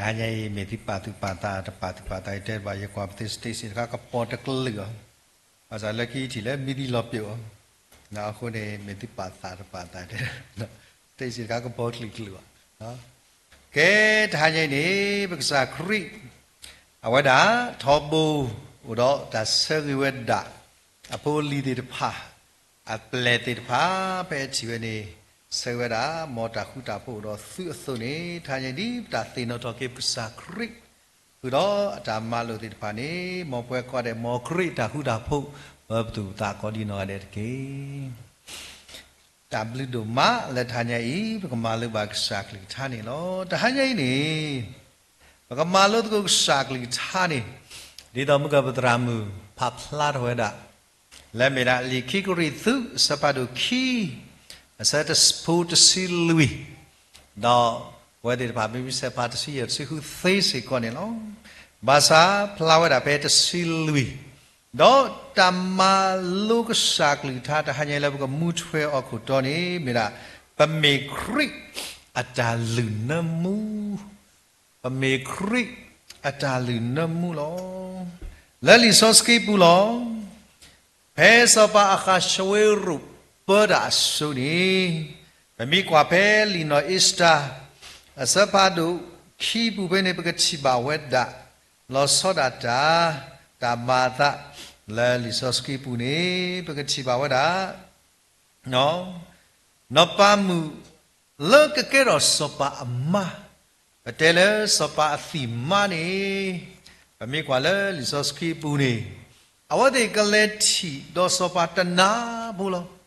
တဟါညါအံၤ မ့ၢ်သုပာ်သူၣ်ပာ်သး တပာ်သူၣ်ပာ်သး ယတဲဘၣ် ယကွၢ်ပသ့ stage တခါ ကပီၤတကလုာ်အီၤ, ဘၣ်ဆၣ်လၢခံထံၣ်လၢမံသံလီၤပျိာ်အီၤ, အဃိန့ၣ် မ့ၢ်သုပာ်သးတပာ်သး တဲ stage တခါ ကပီၤတကလုာ်အီၤ, ကဲ တဟါညါအံၤန့ၣ် ပကစၢ်ခရံာ် အဝဲဒၣ် ထီဘိ အိၣ်ဒီးတၢ်ဆၢဂ့ၤဝဲဒၣ် အဖိအလံၤသ့ၣ်တဖၣ် အပျဲၢ်သ့ၣ်တဖၣ် ဖဲအထံၣ်ဝဲန့ၣ် ဆၢဝဲဒၣ် မ်တၢ်ဃူတၢ်ဖိးအိၣ်ဒီးသုအသိးန့ၣ် တဟါညါအံၤ ဒ်ပတၢ်သ့ၣ်နီၣ်ထီၣ်က့ၤပကစၢ်ခရံာ် ဃုာ်ဒီးအတၢ်မၤလိာ်သ့ၣ်တဖၣ်န့ၣ် မ်ပဝဲကိးဂၤဒဲး မ်ခရံာ်တၢ်ဃူတၢ်ဖိး ပပသူၣ်ပသးကိးဒ်နီၢ်ဂၤဒဲးတက့ၢ်. တၢ်ဘျုးဒိၣ်မးလၢတဟါညါအံၤ ပကမၤလိဘၣ်ကစၢ်ကလုၢ်ကထါန့ၣ်လီၤ. တဟါညါအံၤန့ၣ် ပကမၤလိသကိးကစၢ်ကလုၢ်ကထါန့ၣ် ဒ်သိးမုၢ်ကပသရၣ်မုၣ် ဖးဖျါထီၣ်ဝဲဒၣ် လၢမ့ၢ်ဒၣ်လံာ်ခံကရံၣ်သူး အဆၢဖးဒိၣ်ခံ အဆၢဖိတဆံလွံၢ်, ဒီးပဝဲသ့ၣ်တဖၣ် မ့မ့ၢ်ဆၢဖးတဆံယဲၢ် တဆံဃုသ့စ့ၢ်ကီးန့ၣ်လီၤ. ဘၣ်ဆၣ်ဖျါဝဲဒၣ်ဖဲတဆံလွံၢ်, ဒီးတၢ်မၤလိကစၢ်ကလုၢ်ကထါတဟါညါအံၤလၢပကမူထွဲအီၤခိၣ်တီန့ၣ် မ့ၢ်ဒၣ် ပမ့ၢ်ခရံာ်အတၢ်လုၢ်နၢမူ ပမ့ၢ်ခရံာ်အတၢ်လုၢ်နၢမူလီၤ. လၢလံာ်စီဆှံပူၤလီၤ. ဖဲစီၤပၤအဃးၡဝ့ရူးပၢတၢ်အစိၤန့ၣ်, ပမ့ၢ်ကွၢ်ဖဲလံာ်နီၢ်အ့စတၢၤ အဆၢဖးဒိၣ်ခံပူၤဖဲန့ၣ် ပကထံၣ်ဘၣ်ဝဲဒၣ် လီၤဆီဒၣ်တၢ် တၢ်မၤအသး လၢလံာ်စီဆှံပူၤန့ၣ် ပကထံၣ်ဘၣ်ဝဲဒၣ် နီၢ်ပၤမုၣ်လၢကကဲထီၣ်စီၤပၤအမါ, ပတဲလၢစီၤပၤအသံၣ်မါန့ၣ်, ပမ့ၢ်ကွၢ်လၢလံာ်စီဆှံပူၤန့ၣ်, အဝဲသ့ၣ်ကလဲၤထံၣ်ဒီးစီၤပၤတနၤဖိလီၤ.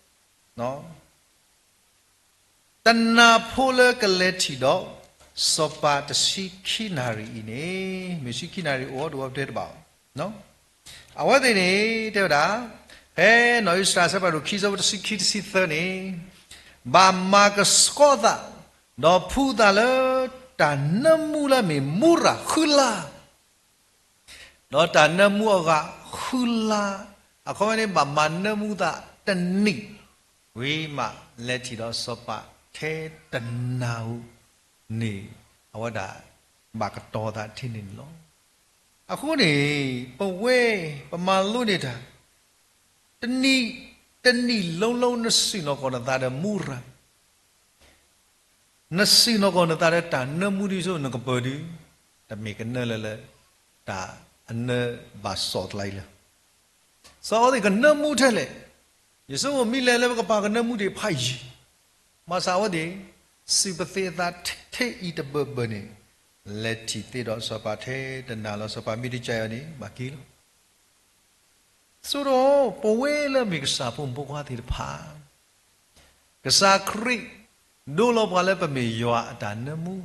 တနၤဖိလၢကလဲၤထံၣ်ဒီး စီၤပၤတဆံခံနၣ်ရံၣ်အံၤန့ၣ်, မ့ၢ်ဆံခံနၣ်ရံၣ်အိၣ်အီၤတအိၣ်အီၤပတဲတဘၣ်အီၤ အဝဲသ့ၣ်န့ၣ် တဲဝဲဒၣ်, ဖဲနီၢ်အ့စတၢၤအဆၢဖးဒိၣ်ခံ အဆၢဖိတဆံခံ တဆံသၢန့ၣ်, ဘၣ်မၤကဆှီသး, ဒီးဖှူသးလၢတၢ်နၢမူလၢအမ့ၢ်မူရၤဃုလါ, ဒီးတၢ်နၢမူအဂၤဃုလါ, အခီပညီန့ၣ် ဘၣ်မၤနၢမူသးတနံၣ်, ဝံၤမးလဲၤထံၣ်ဒီးစီၤပၤထဲတနၤဧိၤန့ၣ်, အဝဲဒၣ်ဘၣ်ကတီၤသးထဲန့ၣ်န့ၣ်လီၤ. အဃိန့ၣ် ပဝဲပမၤလိန့ၢ်တၢ်, တနံၣ်, တနံၣ်လီၤလီၤ နစံၣ်နီၣ်ကီၢ်နသးဒီးမူရၤ နစံၣ်နီၣ်ကီၢ်နသးဒီးတၢ်နၢမူဒ်သိးနကပၢၤဒုး, တမ့ၢ်ကနၢလၢလၢ တၢ်အနၢဘၣ်စီၣ်သးအံၤလၢၤ. စီၤအၤဒၣ်ကနၢမူထဲလဲၣ်, ယဆိကမိၣ်မ့ၢ်လဲၤလၢပကပၤကနၢမူဒံးဖးယံၤ, ဘၣ်ဆၣ်အဝဲသ့ၣ် စံးပသ့အသးထဲအံၤတဘၢဘၢန့ၣ်, လဲၤထံၣ်သ့ဒီးစီၤပၤထဲတနၤလီၤ. စီၤပၤမ့ၢ်တကးအီၤန့ၣ် ဘၣ်က့ၤလီၤ. ဆိဒီးပဝဲလၢမ့ၢ်ကစၢ်ဖိမုၣ်ဖိခွါသ့ၣ်တဖၣ်, ကစၢ်ခရံာ်ဒိလီၤပှၤလၢပမ့ၢ်ယွၤအတၢ်နၢမူ,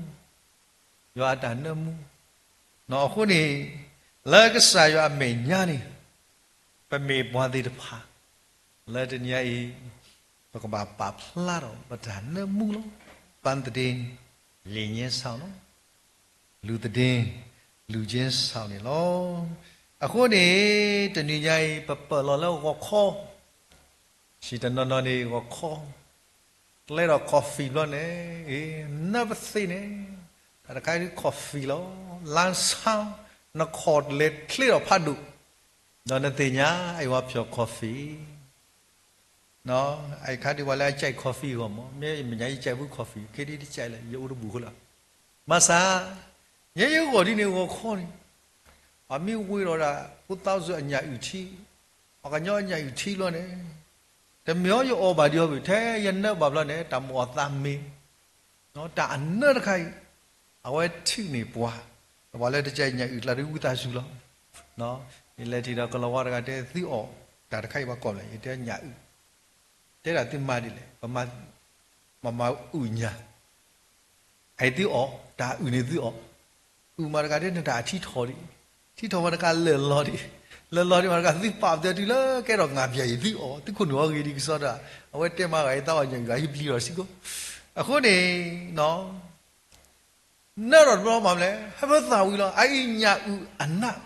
ယွၤအတၢ်နၢမူ, အဃိန့ၣ် လၢကစၢ်ယွၤအမဲာ်ညါန့ၣ် ပမ့ၢ်ပှၤသ့ၣ်တဖၣ် လၢတနံၤအံၤ ပကဘၣ်ပာ်ဖျါထီၣ်ပတၢ်နၢမူလီၤ. ပန်းသဒင် လံာ်ညဲဆီလီၤ, လူသဒင် လူချင်းဆောင်န့ၣ်လီၤ. အဃိန့ၣ် တနံၤညါအံၤ ပပာ်လီၤလၢဂီၤခီ, စံးတနီၤနီၤန့ၣ် ဂီၤခီ, ကျဲဒီး coffee ဘျီန့ၣ်, နၢပသ့န့ၣ်, တၢ်တခါအံၤ coffee လီၤ. လါဆါ နခီၣ်လဲၤချ့ထီၣ်ဖးဒိၣ်, ဒီးနသ့ၣ်ညါ အဝဲဖျီၣ် coffee အခါဒံးပှၤလၢအကဲ coffee အဂီၢ်မး, မ့ၢ်မ့ၢ်ညါယကဲဖု coffee ခဲဒ်တကဲလၢ ယအိၣ်တဘူၣ်ဃိလီၤ. ဘၣ်ဆၣ် ယဲယဂီၢ်ဒ်န့ၣ်ဂီၤခီန့ၣ်, အမ့ၢ်ဝ့ၤဒီးဒၣ် ဖိသၣ်စၢၤအညၣ်အုၣ်ထံ, ပှၤကညီအညၣ်အုၣ်ထံဘျီန့ၣ်, တမ့ၢ်အီၤယအီၣ်ဘၣ်ဒံးအီၤဘၣ်, ထဲယနၢဘၣ်ဘျီန့ၣ် တၢ်မ့ၢ်အီၤသးမ့ၢ် တၢ်အနၢတခါအံၤ, အဝဲထံၣ်န့ၢ်ပှၤ, ပှၤလၢတကဲညၣ်အုၣ်ကျါဒ်ဝံသးစူၤလီၤ. ယလဲၤထံၣ်ဒီးကလီၤဝါတဂၤတဲသုအီၣ်, တၢ်တခါအံၤပှၤကိးလဲၣ်, ယတဲညၣ်အုၣ်, တဲဒၣ်သုမၤဒ်လဲၣ်, ပမၤအုၣ်ညၣ်, အံၤသုအီၣ်, တၢ်အုၣ်န့ၣ်သုအီၣ်, အုၣ်မးတဂၤဒ်နတၢ်အထံထီၣ်ဒံး, ထံထီၣ်မးတဂၤလၢာ်လီၤဒံး, လၢာ်လီၤဒံးမးတဂၤသုပာ်ပသဲတုၤလၢကဲထီၣ်ငါးပြားအံၤသုအီၣ်, သုခိၣ်နူာ်အီၤဂ့ၤဒံးကစီဒီး, အဝဲတဲမၤဂၤအံၤသးအီၣ်ညၣ်အုၣ် အဟံၣ်ပျံၤထီၣ်စ့ၢ်ကီး. အဃိန့ၣ် နၢထီၣ်တဘျီမးမလဲၣ်, ဟဲဖၢသးဝံၤလီၤ, အအံၤညၣ်အုၣ်အနၢ်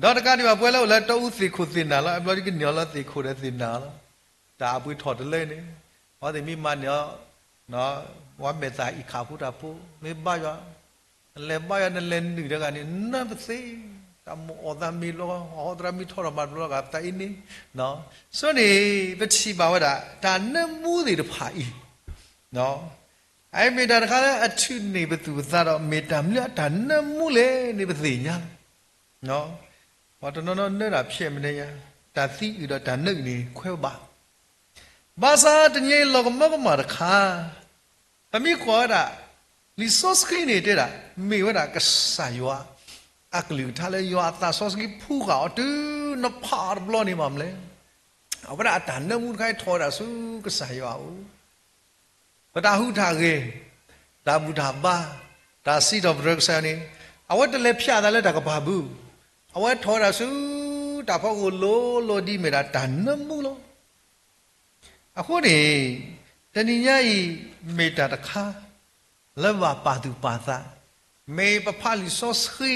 ဒီးတကးဒံးဘၣ် ပှၤလၢအိၣ်လၢတီအူသ့ၣ်ခိၣ်သ့ၣ်နၤလီၤ, အဘျီဒ်ကန့ၢ်အီၤလၢသ့ၣ်ခိၣ်ဒီးသ့ၣ်နၤလီၤ. တၢ်အပှ့ၤထီၣ်တလၢန့ၣ်, အဝဲသ့ၣ်မ့ၢ်မၤန့ၢ်အီၤ, ပှၤမဲာ်သၣ်အံၤခးဖိတၢ်ဖိ မ့ၢ်ဘါယွၤ, နလဲၤဘါယွၤ နလဲၤနုာ်တဂၤန့ၣ် နၢပသ့, တၢ်မိၣ်အီၣ်သးမ့ၢ်လီၤ, အဟီသရၣ်မ့ၢ်ထီထီၣ်မၤတဘျီဂၤသးအံၤန့ၣ်, ဆိန့ၣ် ပထံၣ်ဘၣ်ဝဲဒၣ် တၢ်နၢမူသ့ၣ်တဖၣ်အံၤ အအံၤမ့ၢ်တၢ်တခါလၢအထုးန့ၢ်ပသူၣ်ပသးဒီး မ့ၢ်တၢ်မနုၤအတၢ်နၢမူလဲၣ်န့ၣ် ပသ့ၣ်ညါလီၤ. ပှၤတနီၤနီၤနၢတၢ်ဖျဲးမနုၤညါ, တၢ်သံအုၣ်ဒီးတၢ်နၢအုၣ်န့ၣ် ခွဲးဘၣ်. ဘၣ်ဆၣ်တနံၤအံၤလီၤကမၢကမၣ်တခါ, ပမ့ၢ်ကွၢ်ဝဲဒၣ် လံာ်စီဆှံန့ၣ်တဲဒၣ် မ့ၢ်ဝဲဒၣ်ကစၢ်ယွၤ အကလုၢ်ကထါလၢယွၤအသးစီဆှံဖှူဃာ်အီၤ တုၤနဖးအီၤတဘျီန့ၣ်မးမလဲၣ်. အဝဲဒၣ်အတၢ်နၢမူတခါအံၤထီၣ်ဝဲဒၣ်ဆူကစၢ်ယွၤအအိၣ် ပတၢ်ဟူးတၢ်ဂဲၤ, တၢ်ဘူၣ်တၢ်ဘါ, တၢ်စံးထီၣ်ပတြၢၤကစၢ်ယွၤန့ၣ် အဝဲတလဲၤဖျဲးအသးလၢတၢ်ကပၤပူၤ, အဝဲထီၣ်ဝဲဒၣ်ဆူတၢ်ဖီခိၣ်လိၤလိၤ ဒ်မ့ၢ်ဒၣ်တၢ်နၢမူလီၤ. အဃိန့ၣ် တနံၤညါအံၤ မ့ၢ်တၢ်တခါ လၢဘၣ်ပာ်သူၣ်ပာ်သး, မ့ၢ်ပဖးလံာ်စီဆှံ,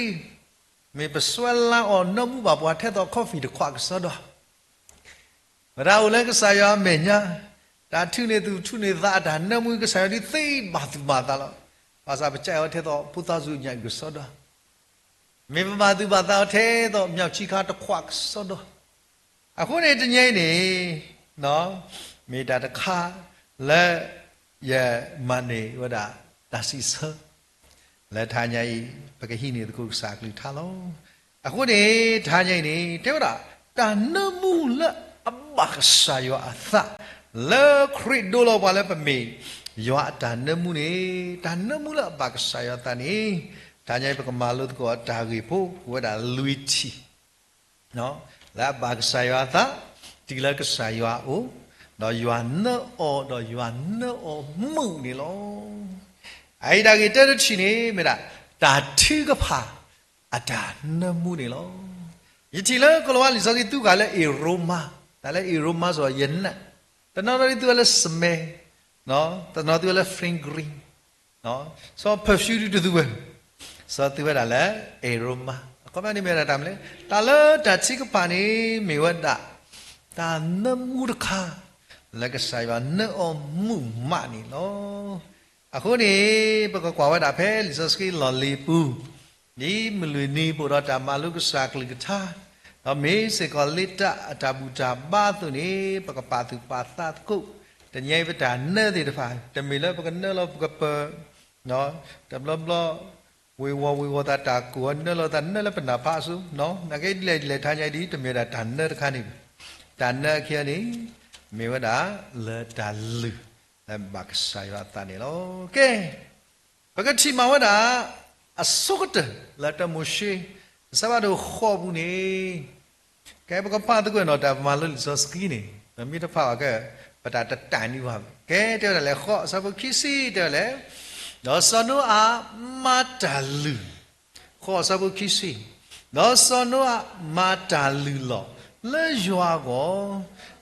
မ့ၢ်ပစွဲလၢအီၤ နၢမူဘၣ်ပှၤထဲသိး coffee တခွးကစီဒီ, ပတၢ်အိၣ်လၢကစၢ်ယွၤအမဲာ်ညါ, တၢ်ထုးန့ၢ်သူၣ်ထုးန့ၢ်သးအတၢ်နၢမူ ကစၢ်ယွၤဒုးသ့ဘၣ်သူၣ်ဘၣ်သးလီၤ. ဘၣ်ဆၣ်ပကဲအီၤထဲသိး ဖိသၣ်စူညၣ်အုၣ်ကစီဒီ, မ့ၢ်ပဘၣ်သူၣ်ဘၣ်သးအီၤထဲသိး မျောက်ဆံခါတခွးကစီဒီ, အဃိန့ၣ်တနံၤအံၤန့ၣ် မ့ၢ်တၢ်တခါလၢ ယမၤန့ၢ်ဝဲဒၣ်တၢ်စံးဆၢ လၢတဟါညါအံၤ ပကဟံးန့ၢ်သကိးကစၢ်အကလုၢ်ကထါလီၤ. အဃိန့ၣ် တဟါညါအံၤန့ၣ် တဲဝဲဒၣ် တၢ်နၢမူလၢအဘၣ်ကစၢ်ယွၤအသး လၢခရံာ်ဒိလီၤပှၤလၢပမ့ၢ်ယွၤအတၢ်နၢမူန့ၣ်, တၢ်နၢမူလၢအဘၣ်ကစၢ်ယွၤအသးန့ၣ် တဟါညါအံၤပကမၤလိသကိးတၢ်ဂ့ၢ်ဖိ အိၣ်ဝဲဒၣ်လွံၢ်ထံၣ် လၢအဘၣ်ကစၢ်ယွၤအသး, တုၤလၢကစၢ်ယွၤအအိၣ်, ဒီးယွၤနၢအီၤ, ဒီးယွၤနၢအီၤမုာ်န့ၣ်လီၤ. အအံၤတၢ်ဂ့ၢ်တၢတထံၣ်န့ၣ် မ့ၢ်ဒၣ် တၢ်ထုကဖၣ်အတၢ်နၢမူန့ၣ်လီၤ. ယထံၣ်လၢကီၤလၤဝါလံာ်စီဆှံသူဃာ်လၢ အ့ရိမါ, တၢ်လၢအ့ရိမါစ့ၢ်ကီး ယနၢ်, တနီၤနီၤဒ်သူဝဲလၢ smell, တနီၤသူဝဲလၢ fragrance, စီၤ perfume ဒ်တသူဝဲ, စီၤသူဝဲဒၣ်လၢ အ့ရိမါ, အခီပညီန့ၣ်မ့ၢ်ဝဲဒၣ်တၢ်မနုၤလဲၣ်, တၢ်လၢတၢ်ထုကဖၣ်န့ၣ် မ့ၢ်ဝဲဒၣ် တၢ်နၢမူတခါ လၢကစၢ်ယွၤနၢအီၤမုာ်မးန့ၣ်လီၤ. အဃိန့ၣ် ပကကွၢ်ဝဲဒၣ်ဖဲလံာ်စီဆှံလီၢ်လံၤပူၤ, ဒ်မုၢ်လွံၢ်နံၤပအိၣ်ဒီးတၢ်မၤလိကစၢ်ကလုၢ်ကထါ, ဒီးမ့ၢ်စ့ၢ်ကီးလ့တၢ်အတၢ်ဘူၣ်တၢ်ဘါအသိးန့ၣ် ပကပာ်သူၣ်ပာ်သးသကိး, တနံၤအံၤပတၢ်နၢသ့ၣ်တဖၣ် တမ့ၢ်လၢပကနၢလီၤပကပၢၤ, တဘျီဘျီ ဝ့ၤဝီၤဝ့ၤဝီၤသး တၢ်ကိၢ်အီၤနၢလီၤသးနၢလၢပနၢ်ဖးအစိ, နာ်က့ဒ်လဲၣ်ဒ်လဲၣ် တဟါညါအံၤဒ် တမ့ၢ်ဝဲဒၣ်တၢ်နၢတခါန့ၣ်, တၢ်နၢအခံန့ၣ် မ့ၢ်ဝဲဒၣ်လၢတၢ်လုၢ် လၢဘၣ်ကစၢ်ယွၤအသးန့ၣ်လီၤ. ကဲ ပကထံၣ်မးဝဲဒၣ် အဆိကတၢၢ်လၢတၢမိၤၡ့ အဆၢဖးဒိၣ်ဃိးပူၤန့ၣ်, ကဲ ပကဖးသကိးနီၤ တၢ်မၤလိလံာ်စီဆှံန့ၣ် ပမ့ၢ်တဖးဘၣ်ကဲ ပတၢ်တတၢ်န့ၢ်ဘၣ်. ကဲ တဲဝဲဒၣ်လဲၣ် ဃိးအဆၢဖိခံဆံ တဲဝဲလဲၣ်, ဒီးစီၤနိအၤမၤတၢ်လုၢ်, ဃိးအဆၢဖိခံဆံ, ဒီးစီၤနိအၤမၤတၢ်လုၢ်လီၢ်လၢယွၤအဂီၢ်,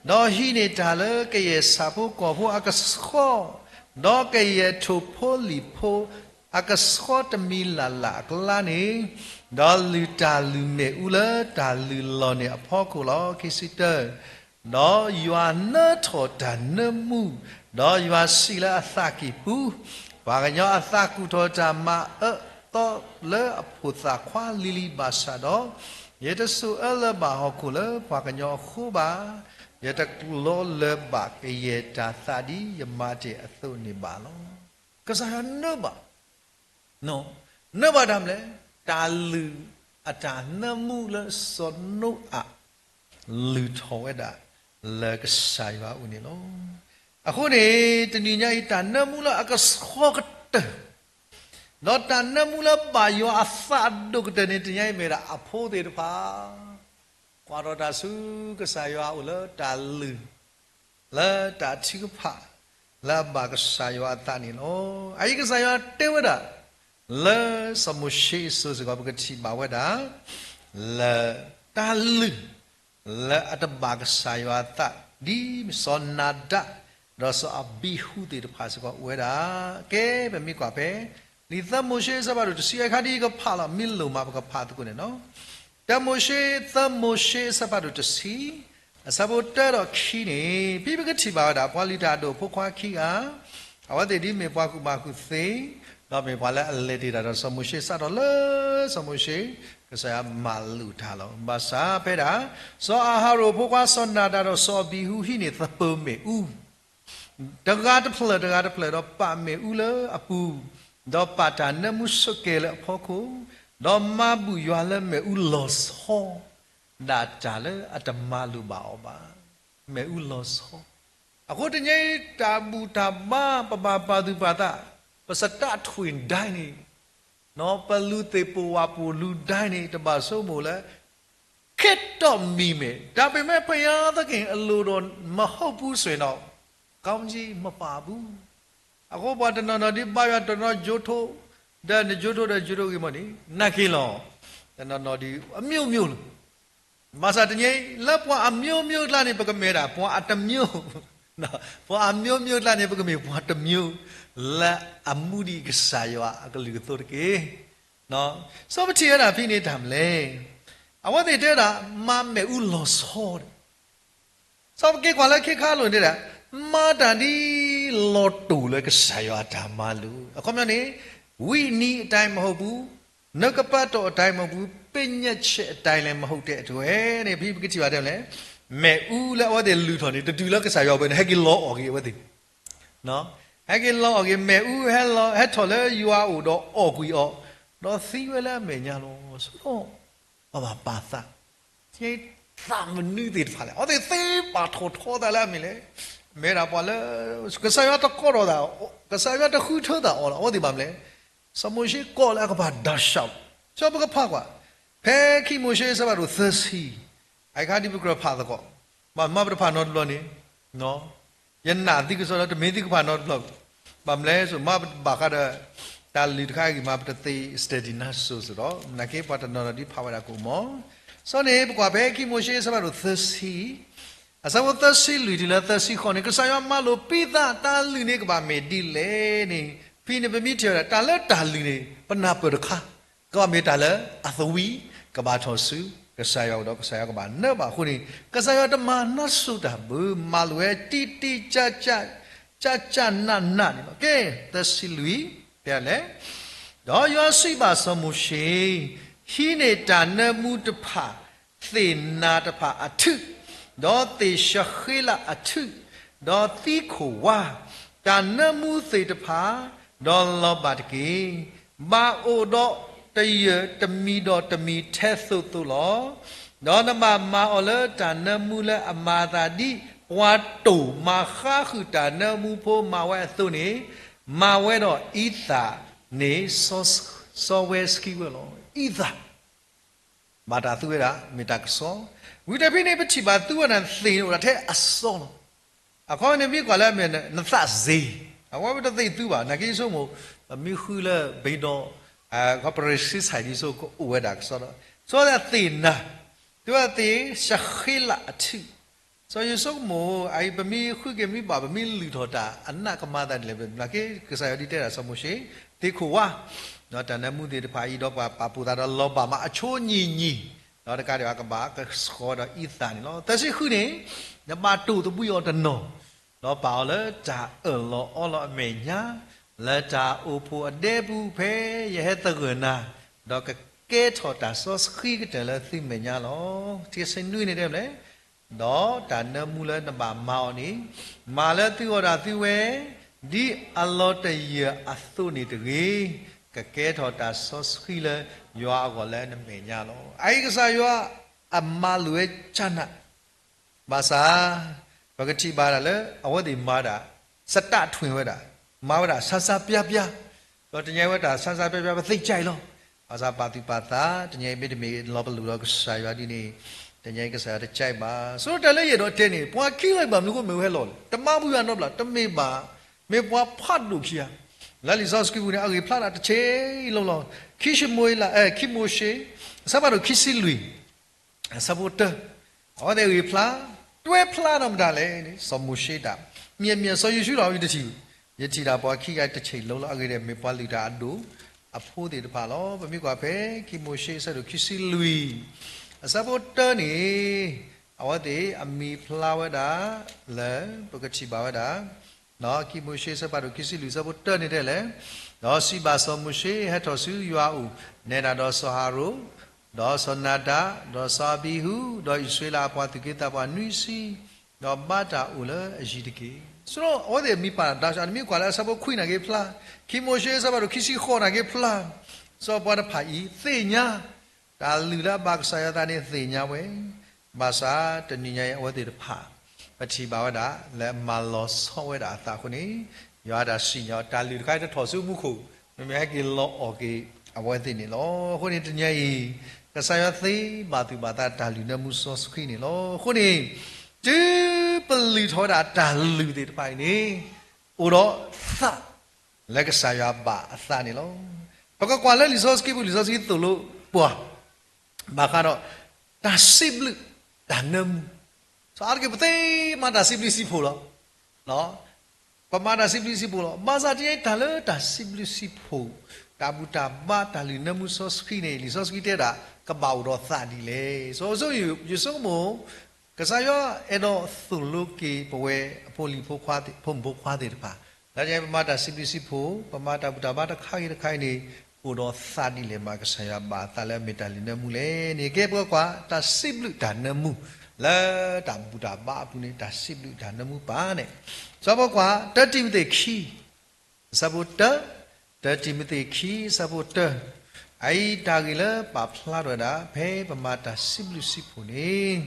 ဒီးဟံးန့ၢ်တၢ်လၢကယဲၢ်ဆၣ်ဖိကီၢ်ဖိအကဆှီ, ဒီးကယဲၢ်ထိၣ်ဖိလံၣ်ဖိအကဆှီတမံၤလၢ်လၢ်အကျါန့ၣ်, ဒီးလုၢ်တၢ်လုၢ်မ့ၣ်အူလၢတၢ်လုၢ်လီၢ်န့ၣ်အဖီခိၣ်လီၤ. ခံဆံတၢ, ဒီးယွၤနၢထီၣ်တၢ်နၢမူ, ဒီးယွၤစံးလၢအသးကံၢ်ပူၤ, ပှၤကညီအသးကူၣ်ထီၣ်တၢ်မၤအၢသီလၢအဖိၣ်သၣ်ခွါလံၤလံၤဘၣ်ဆၣ်ဒီး, ယတစိာ်အၢလၢၤဘၣ်ဟီၣ်ခိၣ်လၢပှၤကညီအဃိဘၣ်, ယတကျီလၢၤဘၣ်ကယဲၢ်တၢ်သးဒ်ယမါတ့ၢ်အသိးန့ၣ်ဘၣ်လီၤ. ကစၢ်ယွၤနၢဘၣ် နၢဘၣ်တၢ်မနုၤလဲၣ်, တၢ်လုၢ်အတၢ်နၢမူလၢစီၤနိအၤ လုၢ်ထီၣ်ဝဲဒၣ်လၢကစၢ်ယွၤအအိၣ်န့ၣ်လီၤ. အဃိန့ၣ် တနံၤညါအံၤ တၢ်နၢမူလၢအကဆှီကတၢၢ်, ဒီးတၢ်နၢမူလၢဘၣ်ယွၤအသးအဒိၣ်ကတၢၢ်န့ၣ် တနံၤညါအံၤမ့ၢ်ဒၣ်အဖိသ့ၣ်တဖၣ် ကွၢ်ထီၣ်တၢ်ဆူကစၢ်ယွၤအအိၣ်လၢတၢ်လုၢ် လၢတၢ်ထုကဖၣ် လၢအဘၣ်ကစၢ်ယွၤအသးန့ၣ်လီၤ. အအံၤကစၢ်ယွၤတဲဝဲဒၣ် လၢစီၤမိၤၡ့အစိၤစ့ၢ်ကီး ပကထံၣ်ဘၣ်ဝဲဒၣ် လၢတၢ်လုၢ် လၢအတဘၣ်ကစၢ်ယွၤအသး ဒ်စီၤနၤဒၤ ဒီးစီၤအဘံဟူသ့ၣ်တဖၣ်စ့ၢ်ကီးအိၣ်ဝဲဒၣ်. ကဲ ပမ့ၢ်ကွၢ်ဖဲ လံာ်သၢမိၤၡ့အဆၢဖးဒိၣ်တဆံ အခါဒ်အံၤကဖးလီၤ မ့ၢ်လိၣ်မး ပကဖးသကိးန့ၣ်လီၤ. တၢမိၤၡ့ သၢမိၤၡ့အဆၢဖးဒိၣ်တဆံ အဆၢဖိတၢဒီးခံန့ၣ် ဖဲပကထံၣ်ဘၣ်ဝဲဒၣ် ပှၤလုၢ်တၢ်အဒိၣ်အဖိခွါခံဂၤ အဝဲသ့ၣ်ဒ်မ့ၢ်ပှၤကူၣ်ဘၣ်ကူၣ်သ့, ဒီးမ့ၢ်ပှၤလၢအလဲၤတ့ၢ်တၢ်ဒီးစီၤမိၤၡ့ စးထီၣ်လၢစီၤမိၤၡ့ ကစၢ်ယွၤမၤလိာ်တၢ်လီၤ. ဘၣ်ဆၣ်ဖဲဒၣ် စီၤအၤဟရိၣ်ဖိခွါစီၤနၤဒၣ်ဒီးစီၤအဘံဟူဟံးန့ၢ်သပၢၤမ့ၣ်အူ တဂၤတဖျၢၣ်တဂၤတဖျၢၣ် ဒီးပာ်မ့ၣ်အူလၢအပူၤ, ဒီးပာ်တၢ်နၢမူဆိးကဲလၢအဖီခိၣ်, ဒီးမၤဘူၣ်ယွၤလၢမ့ၣ်အူလီၤဆီ ဒၣ်တၢ်လၢအတမၤလိာ်ဘၣ်အီၤဘၣ်. မ့ၣ်အူလီၤဆီ. အဃိတနံၤအံၤတၢ်ဘူၣ်တၢ်ဘါ ပဘၣ်ပာ်သူၣ်ပာ်သး, ပစတးထွံၣ်ဒၣ်န့ၣ်, ပလူၤသ့ၣ်ပိာ်ဝးပိာ်လူၤဒၣ်န့ၣ် တဘၣ်ဆိကမိၣ်လၢ ခဲတီၢ်မံၤမ့ၢ် တၢ်ပမ့ၢ်ဖယါသက့ၢ်အလိၤဒီးမဟီၣ်ပူၤစွဲၣ်နီၤ ကီမကံမပာ်ပူၤ. အဃိပှၤတနီၤနီၤဒ်ဘါယွၤတနီၤကၠိထိ, ဒီးနကၠိထိဒီးကၠိထိဂ့ၤမီၢ်န့ၣ် နာ်က့ၤလီၤ. တနီၤနီၤဒ်အမျိုးမျိုးလီၤ. ဘၣ်ဆၣ်တနံၤအံၤ လၢပှၤအမျိုးမျိုးကျါန့ၣ် ပကမ့ၢ်ဒၣ်ပှၤအတမျိုး, ပှၤအမျိုးမျိုးကျါန့ၣ် ပကမ့ၢ်ပှၤတမျိုး, လၢအမူဒံးကစၢ်ယွၤအကလုၢ်ကသိးတက့ၢ်. စီၤပထံၣ်ဝဲဒၣ်ဖဲန့ၣ်တၢ်မနုၤလဲၣ်. အဝဲသ့ၣ်တဲဒၣ် မၤမ့ၣ်အူလီၤဆီဒီး စီၤပက့ၤကွၢ်လၢခ့ခါလိၤန့ၣ်ဒၣ် မၤတၢ်ဒ်လီၤတိၢ်လၢကစၢ်ယွၤအတၢ်မၤလိာ် အခီပညီန့ၣ် ဝိနည်းအတိုင်းမဟုတ်ဘူး, နှုတ်ကပတ်တော်အတိုင်းမဟုတ်ဘူး, ပညတ်ချက်အတိုင်းလည်းမဟုတ်တဲ့အတွက်န့ၣ် ဖဲပကထံၣ်ဘၣ်တဲလဲၣ်, မ့ၣ်အူလၢအဝဲသ့ၣ်လုၢ်ထီၣ်န့ၣ် တတုၤလၢကစၢ်ယွၤပူၤန့ၣ် ဟဲက့ၤလီၤအီၣ်က့ၤအဝဲသ့ၣ် ဟဲက့ၤလီၤအီၣ်က့ၤ မ့ၣ်အူဟဲလီၤ ဟဲထီၣ်လၢယွၤအအိၣ်ဒီးအီၣ်ကွံာ်အီၤ, ဒီးသံဝဲလၢအမဲာ်ညါလီၤ. ဆိဒီး ပဘၣ်ပာ်သး, သးမနုၤသ့ၣ်တဖၣ်လဲၣ်. အဝဲသ့ၣ်သ့ပာ်ထီၣ်ထီသးလၢအမ့ၢ်လဲၣ်, မ့ၢ်ဒၣ်ပှၤလၢ ကစၢ်ယွၤတကိးထီၣ်သး, ကစၢ်ယွၤတဃုထၢသးအီၤလီၤ. အဝဲသ့ၣ်ဘၣ်မနုၤလဲၣ်, စီၤမိၤၡ့ကိးလၢအကဘၣ်ဒါရှး, ဆိပကဖးကွၢ်, ဖဲခံမိၤၡ့အဆၢဖးဒိၣ်သၢဆံ, အအံၤခါဒ်ပကြၢးဖးသကိး, ဘၣ်မၤပတဖးနီတဘျီန့ၣ် ယနာ်သံကစီဒီးတမ့ၢ်သံကဖးနီတဘျီ, ဘၣ်မနုၤလဲၣ်ဆိ မၤဘၣ်ဃးဒီး တၢ်လုၢ်တခါအံၤမး ပတသ့ study နၢ်စိၤစ့ၢ်ဒီး နာ်က့ပှၤတနီၤနီၤဒ်ဖးဝဲဒၣ်ကအိၣ်မး, စီၤန့ၣ် ပကွၢ်ဖဲခံမိၤၡ့အဆၢဖးဒိၣ်သၢဆံ အဆၢဖိသၢဆံလွံၢ်တုၤလၢသၢဆံဃိးန့ၣ် ကစၢ်ယွၤမၤလိာ်ပံးသး တၢ်လုၢ်န့ၣ်ကဘၣ်မ့ၢ်ဒ်လဲၣ်န့ၣ်, ဖဲန့ၣ်ပမ့ၢ်ထံၣ်ဝဲဒၣ် တၢ်လၢတၢ်လုၢ်န့ၣ် ပနၢ်ပၢၢ်တခါ, ကဘၣ်မ့ၢ်တၢ်လၢအသဝံ, ကဘၣ်ထီၣ်ဆူ ကစၢ်ယွၤအအိၣ်ဒီးကစၢ်ယွၤကဘၣ်နၢဘၣ်အဃိန့ၣ် ကစၢ်ယွၤတမၤနၢ်စိၤတၢ်ဘၣ်, မၤလိာ်ဝဲတံၢ်တံၢ်ကၢ်ကၢ် ကၢ်ကၢ်နးနးန့ၣ်လီၤ. ကဲ, သၢဆံလွံၢ်, တဲလဲၣ်, ဒီးယွၤစံးဘၣ်စီၤမိၤၡ့, ဟံးန့ၢ်တၢ်နၢမူတဖၣ် သ့ၣ်နၤတဖၣ်အထု, ဒီးသ့ၣ်ၡဃ့လးအထု, ဒီးသံခိၣ်ဝါ, တၢ်နၢမူသ့ၣ်တဖၣ်, ဒီးလီၤဘၣ်တက့ၢ်. ဘၣ်အိၣ်ဒီးတယၢၢ်တမံၤဒီးတမံၤထဲသိးသိးလီၤ. ဒီးနဘၣ်မၤအီၤလၢတၢ်နၢမူလၢအမၤအသးဒ် ပှၤတိၢ်မၤဃါဃုာ်တၢ်နၢမူဖိမၤဝဲအသိးန့ၣ်, မၤဝဲဒီးအံသၣ်န့ၣ် စီဝဲဆှံဝဲလီၤ. အံသၣ် ဘၣ်တၢ်သူဝဲဒၣ် မ့ၢ်တၢ်ကစီၣ်, ဝံၤတဖဲန့ၣ် ပထံၣ်ဘၣ်သူဝဲဒၣ်သ့ၣ်န့ၣ်အိၣ်ဒၣ်ထဲအစီလီၤ. အခီပညီန့ၣ် မ့ၢ်ကွၢ်လၢအမ့ၢ်နသးစ့, အဝဲပတသ့ၣ်သူဘၣ်, နာ်က့ဆိကမိၣ် ပမ့ၢ်ဃုလၢဘ့ဒီး ကီၢ်ပရ့ၤစ့ဆၢၣ်ဒ်ဆိကအိၣ်ဝဲဒၣ်ကစီၣ်ဒီး စီၤသ့ၣ်နၤ, သုဝဲသ့ၣ်ၡဃ့လးအထု, စီၤယိၤဆိကမိၣ် အအံၤပမ့ၢ်ဃုက့ၤမ့ၢ်ဘၣ် ပမ့ၢ်လုၢ်ထီၣ်တၢ် အနးကမၤသးဒ်လဲၣ်, နာ်က့ကစၢ်ယွၤဒ်တဲဒၣ်စီၤမိၤၡ့, သ့ၣ်ခိၣ်ဝါ, ဒီးတၢ်နၢမူသ့ၣ်တဖၣ်အံၤ ဒီးပှၤပာ်ဖှိၣ်သးဒီးလီၤဘၣ်မးအဆိနံၤနံၤ, ဒီးတကးဒံးဘၣ်ကဘၣ်ကဆှီဒီးအံသၣ်န့ၣ်လီၤ. သၢဆံဃုန့ၣ်, နဘၣ်တိၢ်သဘှံးအီၤတနီၤ, ဒီးပာ်အီၤလၢတၢ်အၢၣ်လီၤအီလီၤအမဲာ်ညါ, လၢတၢ်အိၣ်ဖှိၣ်အဒဲပူၤဖဲယဟဲသဂၢၢ်နၤ, ဒီးကကဲထီၣ်တၢ်စီဆှံကတၢၢ်လၢသုမဲာ်ညါလီၤ. တဆံနွံန့ၣ်တဲလဲၣ်, ဒီးတၢ်နၢမူလၢနဘၣ်မၤအီၤန့ၣ်, မၤလၢသုဂီၢ်ဒၣ်သုဝဲ, ဒ်အလီၤတယၢၢ်အသိးန့ၣ်တဂ့ၤ, ကကဲထီၣ်တၢ်စီဆှံလၢယွၤအဂီၢ်လၢနမဲာ်ညါလီၤ. အအံၤကစၢ်ယွၤအမၤလိာ်ဝဲကၢ်နး ဘၣ်ဆၣ် ပကထံၣ်ဘၣ်ဒၣ်လၢ အဝဲသ့ၣ်မၤဒၣ် စတးထွံၣ်ဝဲဒၣ်, မၤဝဲဒၣ်ဆါဆါပျါပျါ, ဒီးတညါဝဲတၢ်ဆါဆါပျါပျါ ပသ့ၣ်ကၢ်အံၤလီၤ. ဘၣ်ဆၣ်ပာ်သူၣ်ပာ်သး တညါအံၤမ့တမ့ၢ်လီၤပလိာ်ဒီးကစၢ်ယွၤဒ်န့ၣ်, တညါအံၤကစၢ်ယွၤတကၢ်အံၤဘၣ်. ဆိတၢ်လၢယအဲၣ်ဒိးတဲန့ၣ် ပှၤခံဂၤအံၤဘၣ်မနုၤအဃိမ့ၢ်ဝဲဟဲလီၤလဲၣ်, တမၤဘူၣ်ယွၤနီတဘျီ, တမ့ၢ်ဘၣ်, မ့ၢ်ပှၤဖးဒိၣ်ခံဂၤ, လၢလံာ်စီဆှံပူၤန့ၣ် အဂ့ၢ်ဖျါဒၣ်တဆံးလီၤလီၤ. ခံၡမူၤအ့လး, ခံမိၤၡ့, အဆၢဖးဒိၣ်ခံဆံလွံၢ် အဆၢဖိတၢ, အဝဲသ့ၣ်ဂ့ၢ်ဖျါ, တွဲဖျါဒီးမတၤလဲၣ်န့ၣ် စီၤမိၤၡ့တၢ်, မ့ၢ်မ့ၢ်စီၤယိၤၡူလီၤ ယတထံၣ်, ယထံၣ်ဒၣ်ပှၤခံဂၤတဆံးလီၤလီၤ အဂ့ၢ်ဒ်အံၤ မ့ၢ်ပှၤလုၢ်တၢ်အဒိၣ်အဖိသ့ၣ်တဖၣ်လီၤ. ပမ့ၢ်ကွၢ်ဖဲ ခံမိၤၡ့အဆၢဒိၣ်ခံဆံလွံၢ် အဆၢဖိတၢန့ၣ်, အဝဲသ့ၣ်အမံၤဖျါဝဲဒၣ်လၢ ပကထံၣ်ဘၣ်ဝဲဒၣ် ခံမိၤၡ့အဆၢဖးဒိၣ်ခံဆံလွံၢ်အဆၢဖိတၢန့ၣ်တဲလဲၣ်, ဒီးစံးဘၣ်စီၤမိၤၡ့, ဟဲထီၣ်ဆူယွၤအအိၣ်, နဲဒၣ်ဒီးစီၤအၤရိၣ်, ဒီးစီၤနၤဒၤ, ဒီးစီၤအဘံဟူ, ဒီးအံၣ်စရ့လးအပှၤသူၣ်က့သးပှၢ်နွံဆံ, ဒီးဘါတၢ်အိၣ်လၢအယံၤတက့ၢ်. ဆိအဝဲသ့ၣ်မံၤပာ်တၢ် နမ့ၢ်ကွၢ်လၢအဆၢဖိခွံနာ်က့ဖျါ, ခံမိၤၡ့အဆၢဖးဒိၣ်ခံဆံဃိးနာ်က့ဖျါ, စီၤပၤတဖၣ်အံၤသ့ၣ်ညါ တၢ်လုၢ်လၢအဘၣ်ကစၢ်ယွၤအသးန့ၣ်သ့ၣ်ညါဝဲ, ဘၣ်ဆၣ်တနံၤညါအံၤအဝဲသ့ၣ်တဖၣ် ပထံၣ်ဘၣ်ဝဲဒၣ်လၢအမၤလီၤဆီဝဲဒၣ်အသးအဃိန့ၣ်, ယွၤတၢ်စံၣ်ညီၣ်တၢ်လုၢ်တခါအံၤတထီၣ်ဆူမူခိၣ်, မ့မ့ၢ်ဟဲက့ၤလီၤအီၣ်က့ၤအဝဲသ့ၣ်န့ၣ်လီၤ. အဃိန့ၣ်တနံၤညါအံၤ, ကစၢ်ယွၤသ့ဘၣ်သူၣ်ဘၣ်သးတၢ်လုၢ်နၢမူစီဆှံန့ၣ်လီၤ. အဃိန့ၣ်, တုၤပလုၢ်ထီၣ်ဝဲဒၣ်တၢ်လုၢ်သ့ၣ်တဖၣ်အံၤန့ၣ်, အိၣ်ဒီးသး လၢကစၢ်ယွၤဘၣ်အသးန့ၣ်လီၤ. ပကကွၢ်လၢလံာ်စီဆှံပူၤ လံာ်စီဆှံသိၣ်လိပှၤ ဘၣ်ဃးဒီး တၢ်စံးဘျုးတၢ်နၢမူ, စီၤအါတက့ၢ်ပသ့မၤတၢ်စံးဘျုးစံးဖှိၣ်လီၤ. ပမၤတၢ်စံးဘျုးစံးဖှိၣ်လီၤ. ဘၣ်ဆၣ်တနံၤညါအံၤတၢ်လၢတၢ်စံးဘျုးစံးဖှိၣ်, တၢ်ဘူၣ်တၢ်ဘါတၢ်လုၢ်နၢမူစီဆှံန့ၣ် လံာ်စီဆှံတဲဒၣ် ကဘၣ်အိၣ်ဒီးသးဒ်လဲၣ်. စီၤ ယဆိကမိၣ် ကစၢ်ယွၤအဲၣ်ဒိးသိၣ်လိက့ၤပဝဲအဖိလံၤဖိခွါသ့ၣ် ဖိမုၣ်ဖိခွါသ့ၣ်တဖၣ်, လၢညါပမၤတၢ်စံးဘျုးစံးဖှိၣ် ပမၤတၢ်ဘူၣ်တၢ်ဘါတခါဂ့ၤတခါဂ့ၤန့ၣ်, အိၣ်ဒီးသးဒ်လဲၣ်မး ကစၢ်ယွၤဘၣ်အသးလၢအမ့ၢ်တၢ်လုၢ်နၢမူလဲၣ်န့ၣ် ကဲပကကွၢ် တၢ်စံးဘျုးတၢ်နၢမူ, လၢတၢ်ဘူၣ်တၢ်ဘါအပူၤန့ၣ် တၢ်စံးဘျုးတၢ်နၢမူပၣ်န့ၣ်, စီၤပကကွၢ် တၢတံၤမသ့းခံ အဆၢဖိတၢ, တၢတံၤမသ့းခံ အဆၢဖိတၢ, အအံၤတၢ်ဂ့ၢ်လၢပာ်ဖျါထီၣ်ဝဲဒၣ် ဖဲပမၤတၢ်စံးဘျုးစံးဖှိၣ်န့ၣ်,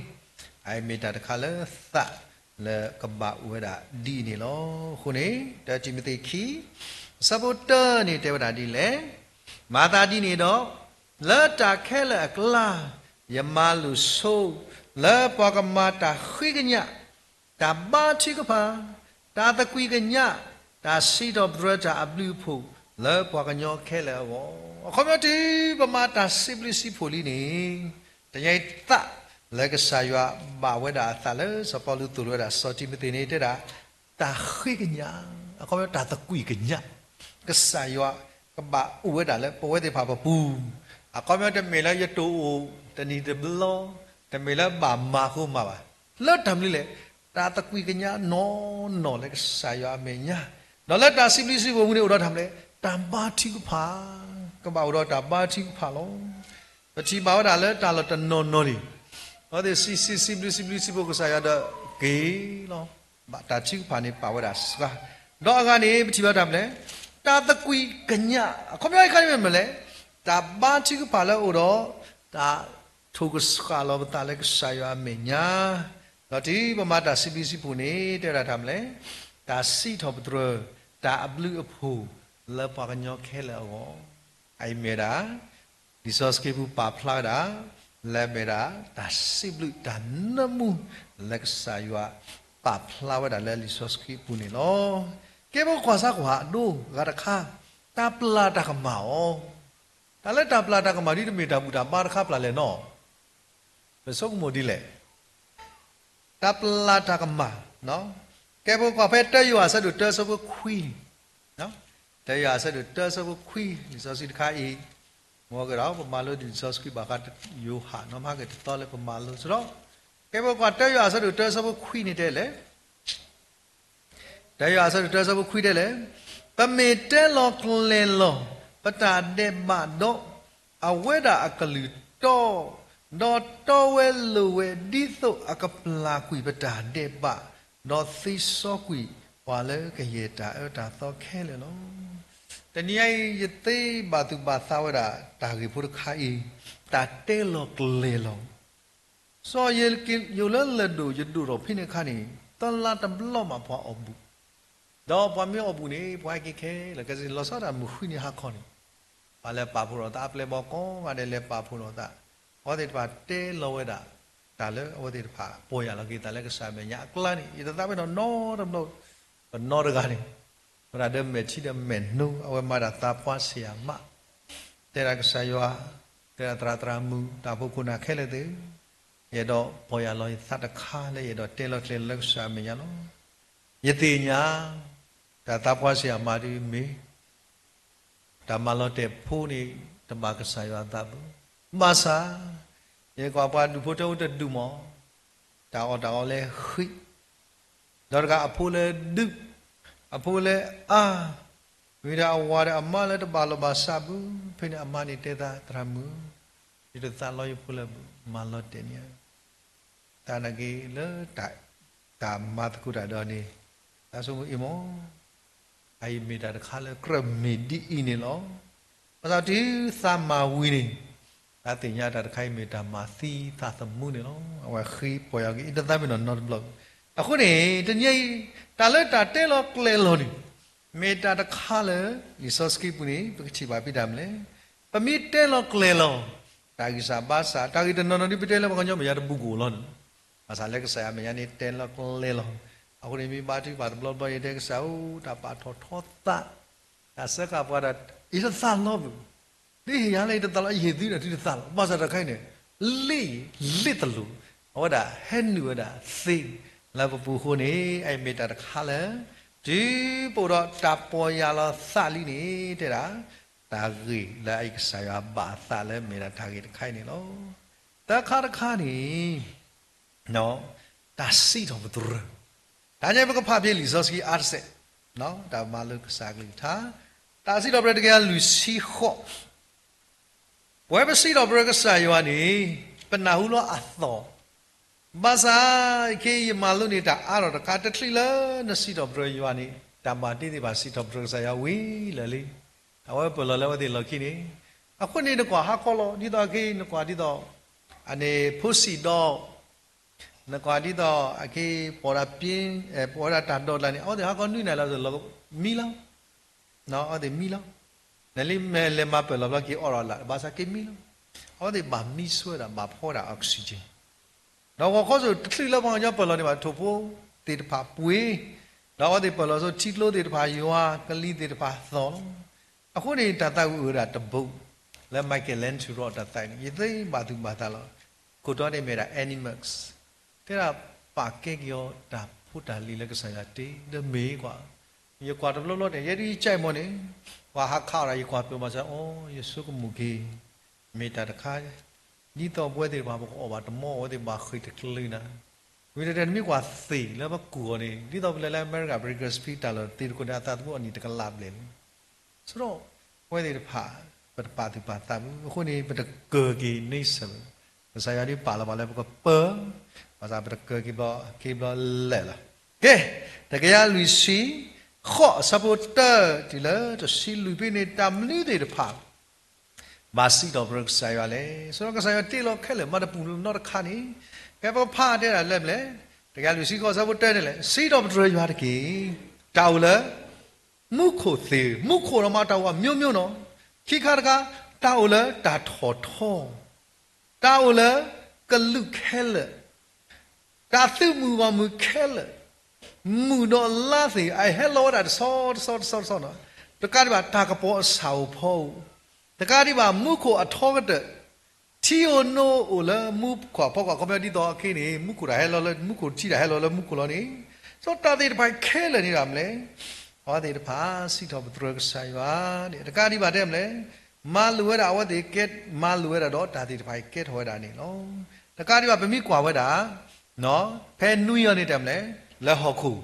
အအံၤမ့ၢ်တၢ်တခါလၢသးလၢကဘၣ်အိၣ်ဝဲဒၣ်ဒ်အံၤန့ၣ်လီၤ. အဃိန့ၣ် တၢတံၤမသ့းခံ အဆၢဖိတၢန့ၣ်တဲဝဲဒၣ်ဒ်လဲၣ်, မၤသးဒ်န့ၣ်ဒီး, လၢတၢ်ခဲလၢာ်အကျါ, ယမၤလိာ်ဆိ, လၢပှၤကမၤတၢ်ဃ့ကညး တၢ်ဘါထုကဖၣ်, တၢ်သကွံာ်ကညး, တၢ်စံးထီၣ်ပတြၢၤတၢ်အဘျုးအဖှိၣ် လၢပှၤကညီခဲလၢာ်အဂီၢ်, အခီပညီတုၤပမၤတၢ်စံးဘျုးစံးဖှိၣ်လံန့ၣ်, တနံၤညါအံၤသးလၢကစၢ်ယွၤဘၣ်ဝဲဒၣ်အသးလၢစီၤပီလူးသိၣ်လိဝဲဒၣ်စီၤတံၤမသ့းန့ၣ်တဲဒၣ်, တၢ်ဃ့ကညး, အခီပညီတၢ်သကွံာ်ကညး, ကစၢ်ယွၤကဘၣ်အိၣ်ဝဲဒၣ်လၢပဝဲသ့ၣ်တဖၣ်ပပူၤ, အခီပညီတမ့ၢ်လၢယတအိၣ်တနံၤတဘျီ, တမ့ၢ်လၢဘၣ်မၤဃိမၤဘၣ်, လၢတၢ်မနုၤလဲၣ်, တၢ်သကွံာ်ကညးနီၢ်နီၢ်လၢကစၢ်ယွၤအမဲာ်ညါ, ဒီးလၢတၢ်စံးဘျုးစံးဖှိၣ်အပူၤန့ၣ်အိၣ်ဒီးတၢ်မနုၤလဲၣ်, တၢ်ဘါထုကဖၣ်, ကဘၣ်အိၣ်ဒီးတၢ်ဘါထုကဖၣ်လီၤ. ပထံၣ်ဘၣ်ဝဲဒၣ်လၢတၢ်လီၢ်တနီၤနီၤန့ၣ်, အဝဲသ့ၣ်စံးစံးဘျုးစံးဘျုးစံးဖှိၣ်ကစၢ်ယွၤဒီးက့ၤလီၤ, ဘၣ်တၢ်ထုကဖၣ်န့ၣ်ပာ်ဝဲဒၣ်စှၤ, ဒီးအဂၤန့ၣ် ပထံၣ်ဘၣ်တၢ်မနုၤလဲၣ်, တၢ်သကွံာ်ကညး, အခီပညီအခါန့ၣ်မ့ၢ်မနုၤလဲၣ်, တၢ်ဘါထုကဖၣ်လၢအအိၣ်ဒီး, တၢ်ထိၣ်ကစှၤလီၤပသးလၢကစၢ်ယွၤအမဲာ်ညါ, ဒီးတုၤပမၤတၢ်စံးဘျုးစံးဖှိၣ်န့ၣ် တဲဝဲဒၣ်တၢ်မနုၤလဲၣ်, တၢ်စံးထီၣ်ပတြၢၤ, တၢ်အဘျုးအဖှိၣ်, လၢပှၤကညီခဲလၢာ်အဂီၢ်, အအံၤမ့ၢ်ဝဲဒၣ် လံာ်စီဆှံပူၤပာ်ဖျါဝဲဒၣ်, လၢအမ့ၢ်ဝဲဒၣ်, တၢ်စံးဘျုးတၢ်နၢမူ, လၢကစၢ်ယွၤပာ်ဖျါဝဲဒၣ်လၢလံာ်စီဆှံအပူၤန့ၣ်လီၤ. ကဲပကွၢ်စၢ်ကွၢ်ဒိဂၤတခါ, တၢ်ပျၢ်တၢ်ကမၣ်အီၤ, တၢ်လၢတၢ်ပျၢ်တၢ်ကမၣ်ဒ်တမ့ၢ်တၢ်ဘူၣ်တၢ်ဘါတခါပျၢ်လဲၣ်နီၤ, ပဆိကမိၣ်ဒ်လဲၣ် တၢ်ပျၢ်တၢ်ကမၣ်, ကဲပကွၢ်ဖဲတၢယိၤဟၣ်အဆၢဒိၣ်တၢအဆၢဖိခွံန့ၣ်, တၢယိၤဟၣ်အဆၢဒိၣ်တၢအဆၢဖိခွံ လံာ်စီဆှံတခါအံၤ, မ်ကဒီး ပမၤလိဒံးလံာ်စီဆှံဘၣ်ဃးယိၤဟၣ်နီၤ မၤက့ၤတသီလၢပမၤလိစ့ၢ်ကီး, ကဲပကွၢ်တၢယိၤဟၣ်အဆၢဒိၣ်တၢအဆၢဖိခွံန့ၣ်တဲလဲၣ် တၢယိၤဟၣ်အဆၢဒိၣ်တၢအဆၢဖိခွံတဲလဲၣ်, ပမ့ၢ်တဲလီၤကျဲၤလီၤ ပတၢ်ဒဲးဘးဒီး, အဝဲဒၣ်အကလုၢ်တီ, ဒီးတီဝဲလိၤဝဲဒ်သိးအကပျၢ်ကွံာ်ပတၢ်ဒဲးဘး, ဒီးသ့စီကွံာ်ပှၤလၢကယဲၢ်တၢ်အၢတၢ်သီခဲလၢာ်လီၤ. တနံၤအံၤ ယသ့ဘၣ်သူၣ်ဘၣ်သးဝဲဒၣ် တၢ်ဂ့ၢ်ဖိတခါအံၤ, တၢ်တဲလီၤကျဲၤလီၤ စီၤယိၤလၢလၢၢ်ဒိၣ် ယဒိၣ်ထီၣ်ဖဲန့ၣ်အခါန့ၣ်, တလါတဘျီမးပှၤအီၣ်ဘူၣ်, ဒီးပှၤမ့ၢ်အီၣ်ဘူၣ်န့ၣ် ပှၤဟဲက့ၤခဲလၢာ် ကဲလီၤဆီဒၣ်မုၢ်ဃုနံၤဟါခီန့ၣ်, ပှၤလဲၤပာ်ဖှိၣ်ထီၣ်သး အပျဲၢ်ဘီၣ်ကိးဂၤဒဲးလဲၤပာ်ဖှိၣ်ထီၣ်သး, အဝဲသ့ၣ်တဖၣ်တဲလီၤဝဲဒၣ်, တၢ်လၢအဝဲသ့ၣ်တဖၣ် ပီၢ်ယၢ်လီၤက့ၤသးလၢကစၢ်အမဲာ်ညါအကျါန့ၣ် ယတသးပ့ၤနီၣ်နီတဘျီ, ပနီတဂၤန့ၣ် ဝဲဒၣ်ဒီးမဲာ်ထံဒီးမဲာ်နိ အဝဲမၤဒၣ်သးပှၢ်ဆံးအမး, တဲဒၣ်ကစၢ်ယွၤ, တဲဒၣ်သရၣ်သရၣ်မုၣ် တၢ်ဖိခိၣ်နၢ်ခဲလၢာ်သ့ၣ်, ယအဲၣ်ဒိးပီၢ်ယၢ်လီၤယသးတခါလၢယအဲၣ်ဒိးတဲလီၤကျဲၤလီၤလၢကစၢ်အမဲာ်ညါလီၤ. ယသ့ၣ်ညါ, တၢ်သးပှၢ်ဆံးအမးဒ်မ့ၢ် တၢ်မၤလီၤတဲာ်ဖိန့ၣ် တဘၣ်ကစၢ်ယွၤအသးဘၣ်. ဘၣ်ဆၣ်, ယကွၢ်ပှၤဒူၣ်ဖိထၢဖိတဒူၣ်မး, တၢ်အီၣ်တၢ်အီလၢဃံး, ဒီးတဂၤအဖိလၢဒူၣ်, အဖိလၢအါ, မ့ၢ်ဒၣ်အဝၤဒီးအမါလၢတဘၣ်လီၢ်ဘၣ်စးဘၣ်, ဖဲန့ၣ်အမါန့ၣ်တဲသး သရၣ်မုၣ်, ယတသးလီယဖိလၢၤဘၣ်, မၤလီၤတဲာ်န့ၢ်ဧါ. သနာ်က့လၢ တၢ်မၤသကိးတၢ်ဒီးန့ၣ်, သးဆိကမိၣ်အံၤမ့ၢ် အအံၤမ့ၢ်တၢ်တခါလၢကြၢးမ့ၢ်ဒ်အံၤန့ၣ်လီၤ. ဘၣ်ဆၣ်တုၤသးမၤဝံၤန့ၣ်, သးသ့ၣ်ညါတၢ်တခါအံၤမ့ၢ်တၢ်မၤသံသးသမူန့ၣ်လီၤ. အဝဲဃ့ပီၢ်ယၢ်က့ၤ အံၤတသးပ့ၤနီၣ်နီတဘျီ. အဃိန့ၣ် တနံၤအံၤ တၢ်လၢတၢ်တဲလီၤကျဲၤလီၤန့ၣ်, မ့ၢ်တၢ်တခါလၢ လံာ်စီဆှံပူၤန့ၣ် ပကထံၣ်ဘၣ်ဖဲတၢ်မနုၤလဲၣ်. ပမ့ၢ်တဲလီၤကျဲၤလီၤ တၢ်ဂံၢ်စၢ်ဘါစၢ်, တၢ်ဂ့ၢ်တနီၤနီၤဒ်ပတဲလၢပှၤကညီမဲာ်ညါတဘူၣ်ကအိၣ်လီၤန့ၣ်, ဘၣ်ဆၣ်လၢကစၢ်ယွၤမဲာ်ညါန့ၣ်တဲလီၤကျဲၤလီၤ. အဃိန့ၣ် မ့ၢ်ဘါထုကဖၣ်တဘျီဘျီအံၤ တဲကစၢ်ဧၢ, တၢ်ပာ်ထီၣ်ထီသး, တၢ်စၢဃာ်ပှၤဒီး ယတသးလီဘၣ်, ဒ်ဟ့ၣ်ယၤလၢယတသးလီ ယဟ့ၣ်သုဒီးသုတသးလီ, ဘၣ်ဆၣ်တၢ်တခါအံၤန့ၣ် လ့ၣ်, လ့ၣ်သလိၤ, အဝဲဒၣ်ဟဲနုာ်ဝဲဒၣ်သ့လၢပပူၤအဃိန့ၣ်, အအံၤမ့ၢ်တၢ်တခါလၢ တုၤပအိၣ်ဒီးတၢ်ပီၢ်ယၢ်လီၤသးလံန့ၣ် တဲဒၣ် တၢ်ဂ့ၢ်လၢအအံၤကစၢ်ယွၤဘၣ်အသးလၢမ့ၢ်ဒၣ်တၢ်ဂ့ၢ်တခါအံၤန့ၣ်လီၤ. သၢခါတခါန့ၣ် တၢ်စံးထီၣ်ပတြၢၤ, တၢ်ညါပကဖးဖဲလံာ်စီဆှံအါတစဲး, တၢ်မၤလိကစၢ်အကလုၢ်ကထါ, တၢ်စံးထီၣ်ပတြၢၤတကယၤလွံၢ်ဆံဃိး, ပဝဲပစံးထီၣ်ပတြၢၤကစၢ်ယွၤန့ၣ် ပနၢ်ဟူလီၤအသီၣ်, ဘၣ်ဆၣ် ခဲအံၤယမၤလိန့ၢ်တၢ်အါထီၣ်တခါ, တချုးလၢနစံးထီၣ်ပတြၢၤယွၤန့ၣ် တၢ်ဘၣ်တ့သ့ၣ်တဖၣ်စံးထီၣ်ပတြၢၤကစၢ်ယွၤဝံၤလၢာ်လံ, အဝဲပၢၢ်လီၤလၢအဝဲသ့ၣ်လီၢ်ခံန့ၣ်, အဃိန့ၣ်နကွၢ်ဟါခီလီၤ ဒ်သိးခဲအံၤနကွၢ်ဒ်သိး အန့ၣ်ဖိဆံးဒီး နကွၢ်ဒ်သိး အခဲအံၤ ပှၤဒၣ်ပျ့, ပှၤဒၣ်တၢ်ဒိးတၢ်န့ၣ် အဝဲသ့ၣ်ဟါခီနွံနၤလီၤ လီၤမံလီၤ, အဝဲသ့ၣ်မံလီၤ, နလံမဲာ်လဲၤမၤပၢၢ်လီၤဘျီက့ၤအိးထီၣ်လၢ ဘၣ်ဆၣ်က့ၤမံလီၤ, အဝဲသ့ၣ်ဘၣ်မံဆိဝဲဒၣ် ဘၣ်ဖှီဝဲဒၣ် oxygen ဒီးဂီၤခီစိၤတချုးလၢပှၤကညီပၢၢ်လီၤန့ၣ်ဘၣ် ထိၣ်ဖိသ့ၣ်တဖၣ်ပှ့ၤ, ဒီးအဝဲသ့ၣ်ပၢၢ်လီၤဆိထံကျိသ့ၣ်တဖၣ်ယွၤ, ကလံၤသ့ၣ်တဖၣ်သီၣ်လီၤ. အဃိန့ၣ် တၢ်သးဝံၣ်အိၣ်ဝဲဒၣ်တဘိ လၢ Michelangelo တၢ်သးဝံၣ်န့ၣ် ယသ့ဘၣ်သူၣ်ဘၣ်သးလီၤ. ခိၣ်တီန့ၣ်မ့ၢ်ဒၣ် animals, တဲဒၣ်ပာ်ကဲက့ၤအီၤတၢ်ဖိတၢ်လံၤလၢကစၢ်ယွၤတ့ ဒီးမ့ၢ်ကွၢ်, ယကွၢ်တဘျီဘျီန့ၣ် ယဲဒ်ယကဲမီၢ်န့ၣ်, ပှၤဟးခးအီၤဒီး ယကွၢ်ပၢၢ်ဘၣ်ဆၣ် အိ ယဆိကမိၣ်က့ၤ မ့ၢ်တၢ်တခါ ဒ်သိးပဝဲသ့ၣ်တဖၣ် ပကအီၣ်ဘၣ်တမီ အဝဲသ့ၣ်ဘၣ်ဃ့ၢ်တကျၢၤနၤ, ဝံၤဒီးတမ့ၢ်ကွၢ်သ့ၣ်လၢပကူၣ်အီၤန့ၣ် ဒ်သိးပလဲၤလၢအမဲရကၤ Bakersfield တၢ်လီၢ်သ့ၣ်တခိၣ်န့ၣ် အသးသမူအနံၣ်တကလးဘျဲၣ်လံ. ဆိဒီး ပဝဲသ့ၣ်တဖၣ် ပတပာ်သူၣ်ပာ်သးဘၣ် အဃိန့ၣ် ပတကၢၤက့ၤန့ဆၢၣ်ဘၣ်. ကစၢ်ယွၤဒ်ပာ်လီၤပှၤလၢပကပၢၤ, ဘၣ်ဆၣ်ပတကၢၤက့ၤဘျီ က့ၤဘျီလဲၣ်လီၤ. ကဲ, တကယၤလွံၢ်ဆံဃိး အဆၢဖိတၢ တုၤလၢတဆံလွံၢ်ဖဲန့ၣ် တၢ်မနုၤသ့ၣ်တဖၣ် ဘၣ်စံးထီၣ်ပတြၢၤကစၢ်ယွၤလဲၣ်. ဆိဒီးကစၢ်ယွၤတ့လီၤခဲလၢာ် မၤတပူၤနီတခါန့ၣ်, ဖဲပဖးတဲဒၣ်လၢမနုၤလဲၣ်, တကယၤလွံၢ်ဆံဃိး အဆၢဖိတၢန့ၣ်လဲၣ်, စံးထီၣ်ပတြၢၤယွၤတက့ၢ်. တၢ်အိၣ်လၢ မူခိၣ်သ့ၣ်ဧၢ, မူခိၣ်ဒီးမၤတၢ်အိၣ်အမျိုးမျိုးနီၤ. ခံခါတခါ, တၢ်အိၣ်လၢတၢ်ထီၣ်ထီ, တၢ်အိၣ်လၢကလုာ်ခဲလၢာ်, တၢ်သုးမုၢ်ဂီၢ်မုၢ်ခဲလၢာ်, မုၢ်ဒီးလါသ့ၣ် အဟဲလီၤဝဲဒၣ်တဆီတဆီတဆီတဆီနီၤ. တကးဒံးဘၣ် တၢ်ကပီၤအဆၣ်အိၣ်ဖီအိၣ်, တကးဒံးဘၣ် မူခိၣ်အထီကတၢၢ်, ထံဧိၤနိဧိၤအိၣ်လၢမူခိၣ်အဖီခိၣ် အခီပညီဒ်သိးအခဲအံၤန့ၣ် မူခိၣ်တၢ်ဟဲလီၤလၢ မူခိၣ်ထံတၢ်ဟဲလီၤလၢမူခိၣ်လီၤန့ၣ်, ဆိတၢ်သ့ၣ်တဖၣ်ခဲလၢာ်န့ၣ်ဒၣ်မနုၤလဲၣ်, အဝဲသ့ၣ်တဖၣ်စံးထီၣ်ပတြၢၤကစၢ်ယွၤန့ၣ် တကးဒံးဘၣ်တဲမနုၤလဲၣ်, မၤလိာ်ဝဲဒၣ်အဝဲသ့ၣ်ကဲ မၤလိာ်ဝဲဒၣ်ဒီးတၢ်သ့ၣ်တဖၣ်အံၤကဲထီၣ်ဝဲဒၣ်န့ၣ်လီၤ. တကးဒံးဘၣ်ပမ့ၢ်ကွၢ်ဝဲဒၣ် ဖဲနွံအံၤန့ၣ်တဲမနုၤလဲၣ်, လၢဟီၣ်ခိၣ်,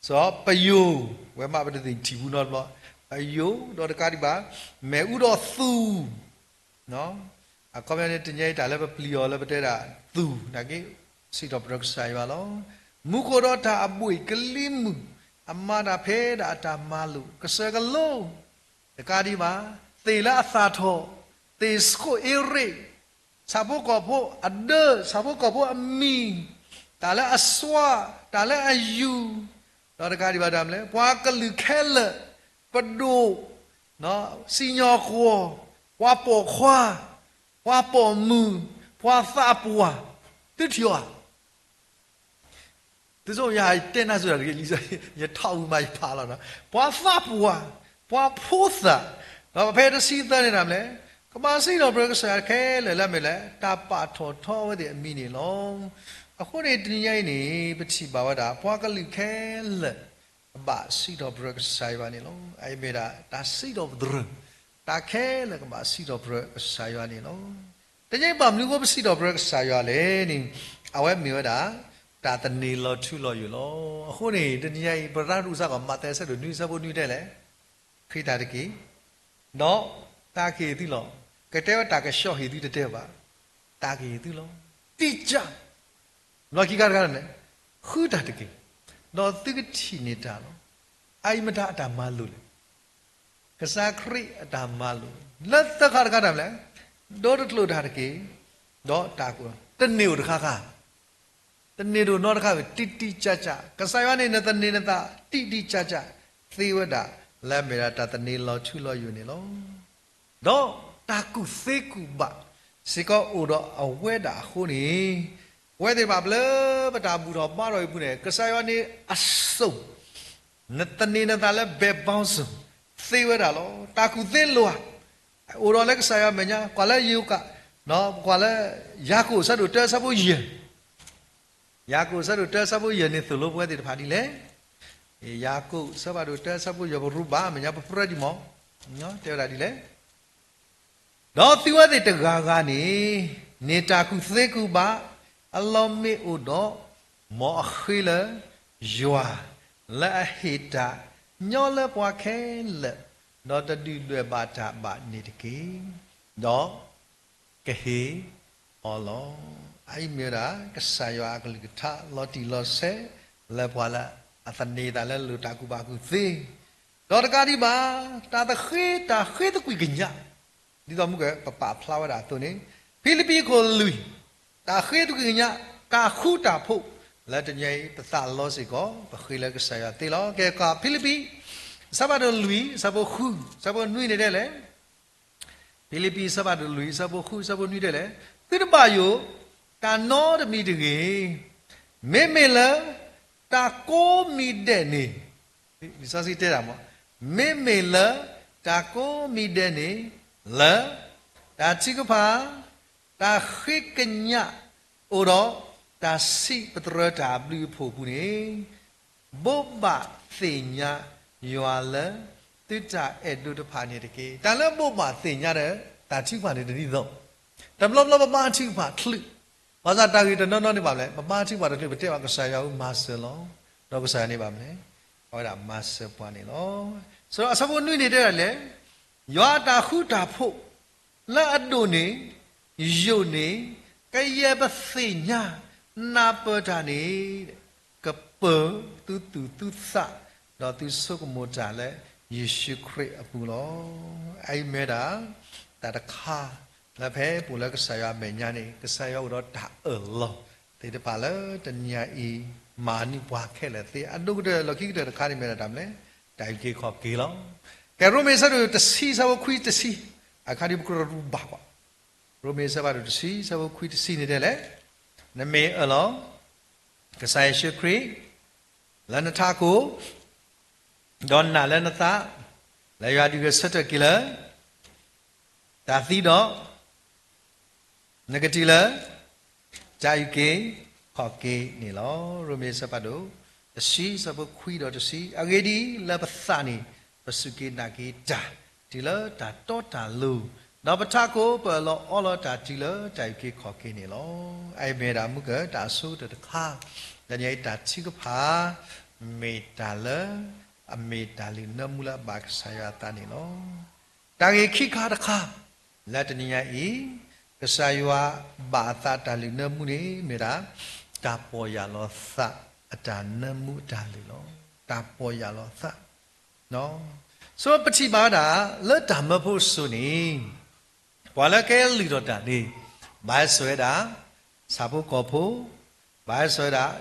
စီၤပယိၤ, ဝဲမးပတသ့ၣ်ထံၣ်ပူၤနီတဘျီ, ပယိၤဒီးတကးဒံးဘၣ် မ့ၣ်အူဒီးသူၣ် အခီပညီန့ၣ် တနံၤအံၤတၢ်လၢပပျံၤအီၤလၢပတဲဒၣ်သူၣ်နာ်က့ စံးထီၣ်ပတြၢၤကစၢ်ယွၤလီၤ. မူခိၣ်ဒီးတၢ်အဘှ့ၣ်ကလံၤမုၢ် အမၤတၢ်ဖဲဒၣ်အတၢ်မၤလိာ် ကစၢၢ်ကလိ တကးဒံးဘၣ် သ့ၣ်လၢအသၣ်ထီၣ်, သ့ၣ်စခိၣ်အ့ရ့ၣ်, ဆၣ်ဖိကီၢ်ဖိအဒၢ, ဆၣ်ဖိကီၢ်ဖိအမံၤ, တၢ်လၢအစွါ, တၢ်လၢအယူၤ, ဒီးတကးဒံးဘၣ်တၢ်မနုၤလဲၣ်, ပှၤကလုာ်ခဲလၢာ်, ပဒိၣ်, စံၣ်ညီၣ်ကွီၢ်, ပှၤပိာ်ခွါ, ပှၤပိာ်မုၣ်, ပှၤသးပှၢ်, သုထံၣ်အီၤဧါ. သုဆိယတဲနၢ်စၢၤတဂ့ၤလံ, ယထီၣ်အုးမးယဖးလီၤနီၤ, ပှၤသးပှၢ်, ပှၤဖိသၣ်, ဒီးဖဲတဆံသၢန့ၣ်ဒၣ်မနုၤလဲၣ်, ကဘၣ်စံးထီၣ်ပတြၢၤကစၢ်ယွၤခဲလၢာ်လၢမနုၤလဲၣ်, တၢ်ပာ်ထီၣ်ထီအဝဲသ့ၣ်အမံၤန့ၣ်လီၤ. အဃိန့ၣ်တနံၤညါအံၤန့ၣ် ပထံၣ်ဘၣ်ဝဲဒၣ် ပှၤကလုာ်ခဲလၢာ် ကဘၣ်စံးထီၣ်ပတြၢၤကစၢ်ယွၤန့ၣ်လီၤ. အအံၤမ့ၢ်ဒၣ်တၢ်စံးထီၣ်ပတြၢၤ, တၢ်ခဲလၢာ်ကဘၣ်စံးထီၣ်ပတြၢၤကစၢ်ယွၤန့ၣ်လီၤ. တနံၤအံၤဘၣ်မနုၤအဃိပစံးထီၣ်ပတြၢၤကစၢ်ယွၤလဲၣ်န့ၣ်, အဝဲမ့ၢ်ဝဲဒၣ် တၢ်သန့ၤလီၤထူလီၤယိာ်လီၤ. အဃိန့ၣ် တနံၤညါအံၤ ပရၤရူးစ့ၢ်ကီး မးသဲအဆၢဒိၣ်နွံအဆၢဖိနွံတဲလဲၣ်, ဃ့တၢ်တက့ၢ်, ဒီးတၢ်ကဟ့ၣ်သုလီၤ. ကတဲဝဲတၢ်ကဆှီဟ့ၣ်သုတတဲဘၣ်, တၢ်ကဟ့ၣ်သုလီၤ. တိစၢ်, လီၢ်ခံခါတခါန့ၣ်, ဃုတၢ်တက့ၢ်, ဒီးသုကထံၣ်န့ၢ်တၢ်လီၤ. အအံၤမတၤအတၢ်မၤလိာ်လဲၣ်. ကစၢ်ခရံာ်အတၢ်မၤလိာ် လၢသၢခါတခါတၢ်မနုၤလဲၣ်, ဒီတကျိာ်တၢ်တက့ၢ်, ဒီးတၢ်ကိၢ်, တန့ၢ်အိၣ်တခါခါ, တန့ၢ်ဒိၣ်နီတခါဝဲ တိတိကျကျ, ကစၢ်ယွၤန့ၣ် နသန့ၤနသး တိတိကျကျ သ့ဝဲဒၣ် လၢအမ့ၢ်ဒၣ်တၢ်သန့ၤလီၤထူလီၤယိာ်န့ၣ်လီၤ. ဒီးတၢ်ကူၣ်သ့ကူၣ်ဘၣ်စ့ၢ်ကီးအိၣ်ဒီးအဝဲဒၣ်အဃိန့ၣ်, ပဝဲသ့ၣ်တဖၣ်လၢပတၢ်ဘူၣ်ထီၣ်ဘါထီၣ်အံၤအပူၤန့ၣ် ကစၢ်ယွၤန့ၣ်အစိၤ နသန့ၤနသးလၢဘဲဘီစၢၤ သ့ဝဲဒၣ်လီၤ. တၢ်ကူၣ်သ့လိၤဧါ, အိၣ်ဒီးလၢကစၢ်ယွၤမဲာ်ညါ, ကွၢ်လၢယိၤက, ကွၢ်လၢ ယၤကိာ်အဆၢဒိၣ်တၢအဆၢဖိယဲၢ်, ယၤကိာ်အဆၢဒိၣ်တၢအဆၢဖိယဲၢ်န့ၣ် သိၣ်လိပဝဲသ့ၣ်တဖၣ်ဒ်လဲၣ်. ယၤကိာ်အဆၢဖးဒိၣ်တၢအဆၢဖိယဲၢ် ပရူးဘၣ်မဲာ်ညါ ပပြၢဒံးမး, တဲဝဲဒၣ်ဒ်လဲၣ်. ဒီးသုဝဲသ့ၣ်တဂၤဂၤန့ၣ် န့ၢ်တၢ်ကူၣ်သ့ကူၣ်ဘၣ်အလီၢ်မ့ၢ်အိၣ်ဒီး, မ်အဃ့လၢယွၤ လၢအဟ့ၣ်တၢ်ညီလၢပှၤခဲလၢာ်, ဒီးတဒုၣ်ဒွဲၣ်ဘၣ်တၢ်ဘၣ်န့ၣ်တက့ၢ်, ဒီးကဟ့ၣ်အီၤလီၤ. အအံၤမ့ၢ်ဝဲဒၣ် ကစၢ်ယွၤအကလုၢ်ကထါလီၤတံၢ်လီၤဆဲး လၢပှၤလၢအသန့ၤသးလၢလိၣ်တၢ်ကူၣ်ဘၣ်ကူၣ်သ့, ဒီးတကးဒံးဘၣ် တၢ်သဃ့ တၢ်ဃ့သကွံာ်ကညး, ဒ်သိးမုၢ်က ပပာ်ဖျါဝဲဒၣ်အသိးန့ၣ်, ဖံလံးပံးအခိၣ်လွံၢ်, တၢ်ဃ့သကွံာ်ကညး, တၢ်ဃူတၢ်ဖိး, လၢတနံၤအံၤ ပသးလီစ့ၢ်ကီး ပဃ့လၢကစၢ်ယွၤသ့လီၤ. ကဲ ကီၢ်ဖံလံးပံး အဆၢဖးဒိၣ်လွံၢ် အဆၢဖိဃု အဆၢဖိနွံန့ၣ်တဲလဲၣ်, ဖံလံးပံး အဆၢဖးဒိၣ်လွံၢ် အဆၢဖိဃု အဆၢဖိနွံတဲလဲၣ်, သုတဘၣ်ယိၣ်တၢ်နီတမံၤတဂ့ၤ. မ့မ့ၢ်လၢတၢ်ကိးမံၤဒဲးန့ၣ်, လံာ်စီဆှံတဲဒၣ်မး, မ့မ့ၢ်လၢတၢ်ကိးမံၤဒဲးန့ၣ်, လၢ တၢ်ထုကဖၣ်, တၢ်ဃ့ကညး, အိၣ်ဒီးတၢ်စံးပတြၢၤတၢ်အဘျုးအဖှိၣ်အပူၤန့ၣ်, ဘိးဘၣ်သ့ၣ်ညါယွၤလၢသုတၢ်အဲၣ်ဒိးတဖၣ်န့ၣ်တက့ၢ်. တၢ်လၢဘိးဘၣ်သ့ၣ်ညါဒီး တၢ်ထုကဖၣ်န့ၣ်တဒ်သိး, တဘျီဘျီပဘါထုကဖၣ်ချုး, ဘၣ်ဆၣ်တၢ်ဂ့ၢ်တနီၤနီၤန့ၣ်ဘၣ်လဲၣ်, ပဘါထုကဖၣ်တချုး ပတဲဘၣ်ကစၢ်ယွၤဧၢမၤစၢၤလီၤ, ဒီးကစၢ်ယွၤန့ၣ်ဘၣ်မနုၤလဲၣ်, အဝဲဒၣ်မၤစၢၤပှၤန့ၣ်လီၤ. ဆိုတော့ အဆၢဖိနွံန့ၣ်တဲဒၣ်လဲၣ်, ယွၤအတၢ်ဃူတၢ်ဖိး လၢအဒိၣ်န့ၢ် ယိာ်န့ၢ် ကယဲၢ်ပသ့ၣ်ညါနၢ်ပၢၢ်တၢ်န့ၣ်, ကပၢၤသုသူၣ်သုသး ဒီးသုဆိကမိၣ်တၢ်လၢယ့ၣ်ၡူးခရံာ်အပူၤလီၤ. အအံၤမ့ၢ်ဝဲဒၣ် တၢ်တခါ လၢဖဲပအိၣ်လၢကစၢ်ယွၤအမဲာ်ညါန့ၣ် ကစၢ်ယွၤအိၣ်ဒီးတၢ်အၢၣ်လီၤသ့ၣ်တဖၣ်လၢတနံၤအံၤ မၤန့ၢ်ပှၤခဲလၢာ်သ့. အဒိၣ်ကတၢၢ်လီၢ်ခံကတၢၢ်တခါန့ၣ်မ့ၢ်ဝဲဒၣ်တၢ်မနုၤလဲၣ်, တၢ်အုၣ်က့ၤခီၣ်က့ၤလီၤ. ကဲ ရိမ့ၤအဆၢဒိၣ်တဆံ အဆၢဖိခွံတဆံ, အခါဒ်ပကြၢးရူးဘၣ်ကွၢ်, ရိမ့ၤအဆၢဖးဒိၣ်တဆံ အဆၢဖိခွံတဆံန့ၣ်တဲလဲၣ်, နမ့ၢ်အၢၣ်လီၤ ကစၢ်ယ့ၣ်ၡူးခရံာ် လၢနထးခိၣ်, ဒီးနာ်လၢနသး လၢယွၤဒုးဂဲၤဆၢထၢၣ်က့ၤလၢ တၢ်သံဒီး နကတုၤလၢ တၢ်အုၣ်က့ၤခီၣ်က့ၤန့ၣ်လီၤ. ရိမ့ၤအဆၢဖးဒိၣ် တဆံ အဆၢဖိခွံဒီးတဆံ, အဂ့ၢ်ဒ်အံၤ, လၢပသးန့ၣ် ပစူၢ်က့ၤနာ်က့ၤတၢ် တုၤလၢတၢ်တီတၢ်လိၤ, ဒီးပထးခိၣ် ပအၢၣ်လီၤအီလီၤတၢ်တုၤလၢတၢ်အုၣ်က့ၤခီၣ်က့ၤန့ၣ်လီၤ. အအံၤမ့ၢ်ဒၣ်မုၢ်ကၢၢ် တၢ်အဆိကတၢၢ်တခါ, တနံၤအံၤတၢ်ထုကဖၣ် မ့ၢ်တၢ်လၢ အမ့ၢ်တၢ်လုၢ်နၢမူလၢအဘၣ်ကစၢ်ယွၤအသးန့ၣ်လီၤ. တၢ်ဂ့ၢ်ခံခါတခါ လၢတနံၤညါအံၤ ကစၢ်ယွၤဘၣ်အသးတၢ်လုၢ်နၢမူန့ၣ် မ့ၢ်ဒၣ် တၢ်ပီၢ်ယၢ်လီၤသးအတၢ်နၢမူအတၢ်လုၢ်လီၤ. တၢ်ပီၢ်ယၢ်လီၤသး so ပထံၣ်ဘၣ်ဝဲဒၣ် လၢတၢ်မၢဖိအစိၤန့ၣ် ပှၤလၢကဟဲလုၢ်ထီၣ်တၢ်န့ၣ် ဘၣ်ဟဲစိာ်ဝဲဒၣ် ဆၣ်ဖိကီၢ်ဖိ, ဘၣ်ဟဲစိာ်ဝဲဒၣ်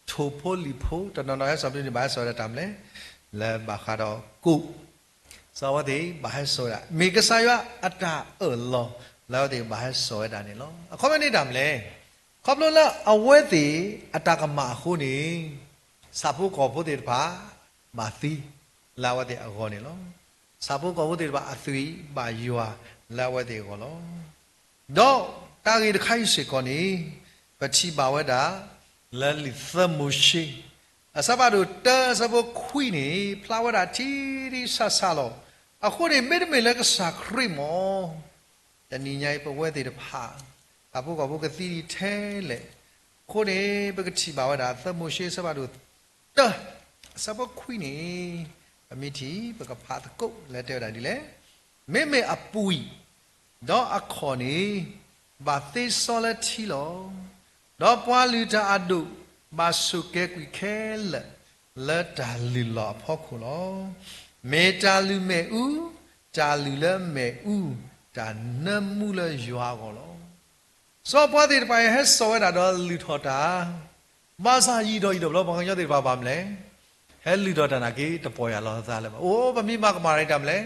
ထိၣ်ဖိလံာ်ဖိ, တနီၤနီၤဟဲစိာ်ဘျီန့ၣ် ဘၣ်ဟဲစိာ်ဝဲဒၣ်တၢ်မနုၤလဲၣ်, လၢဘၣ်ဃးဒီးကိၣ်, စီၤအဝဲသ့ၣ်ဘၣ်ဟဲစိာ်ဝဲဒၣ် မ့ၢ်ကစၢ်ယွၤအတၢ်အၢၣ်လီၤ လၢအဝဲသ့ၣ်ဘၣ်ဟဲစိာ်ဝဲဒၣ်န့ၣ်လီၤ. အခီပညီန့ၣ်တၢ်မနုၤလဲၣ်, ခီဖျိလၢအဝဲသ့ၣ်အတၢ်ကမၣ်အဃိန့ၣ် ဆၣ်ဖိကီၢ်ဖိသ့ၣ်တဖၣ် ဘၣ်သံလၢအဝဲသ့ၣ်အဂီၢ်န့ၣ်လီၤ. ဆၣ်ဖိကီၢ်ဖိသ့ၣ်တဖၣ်အသွံၣ်ဘၣ်ယွၤ လၢအဝဲသ့ၣ်အဂီၢ်လီၤ. ဒီးတၢ်ဂ့ၢ်တခါအံၤစ့ၢ်ကီးန့ၣ် ပထံၣ်ဘၣ်ဝဲဒၣ် လၢလံာ်သၢမိၤၡ့ အဆၢဖးဒိၣ်တၢ အဆၢဖိခွံန့ၣ် ဖျါဝဲဒၣ်ထံထံဆးဆးလီၤ. အဃိန့ၣ် မ့တမ့ၢ်လၢကစၢ်ခရံာ်မ့ၢ် တနံၤညါအံၤပဝဲသ့ၣ်တဖၣ် ဆၣ်ဖိကီၢ်ဖိကသံဒံးထဲလဲၣ်, အဃိန့ၣ် ပကထံၣ်ဘၣ်ဝဲဒၣ် သၢမိၤၡ့အဆၢဖးဒိၣ်တၢ အဆၢဖိခွံန့ၣ် ပမ့ၢ်ထံၣ် ပကဖးသကိးလၢတဲဝဲဒၣ်ဒ်လဲၣ်, မ့မ့ၢ်အပှံာ် ဒီးအခီၣ်န့ၣ် ဘၣ်သ့စီလၢထံလီၤ. ဒီးပှၤလုၢ်တၢ်အဒိၣ် ဘၣ်ဆိၣ်ကဲၤကွံာ်ခဲလၢာ် လၢတၢ်လုၢ်လီၢ်အဖီခိၣ်လီၤ. မ့ၢ်တၢ်လုၢ်မ့ၣ်အူ, တၢ်လုၢ်လၢမ့ၣ်အူ, တၢ်နၢမူလၢယွၤအဂီၢ်လီၤ. စီၤပၤသ့ၣ်တဖၣ်အံၤ ဟဲစိာ်ဝဲဒၣ်ဒီးလုၢ်ထီၣ်တၢ်, ဘၣ်ဆၣ်ယံာ်ဒီးယံာ်ဒီးဘျီ ပှၤကညီသ့ၣ်တဖၣ်ဘၣ်မနုၤလဲၣ်, ဟဲလုၢ်ထီၣ်တၢ်နာ်က့ တပီၢ်ယၢ်လီၤအသးလၢၤဘၣ်. အိၣ် ပမ့ၢ်မၤကမၣ်တၢ်မနုၤလဲၣ်,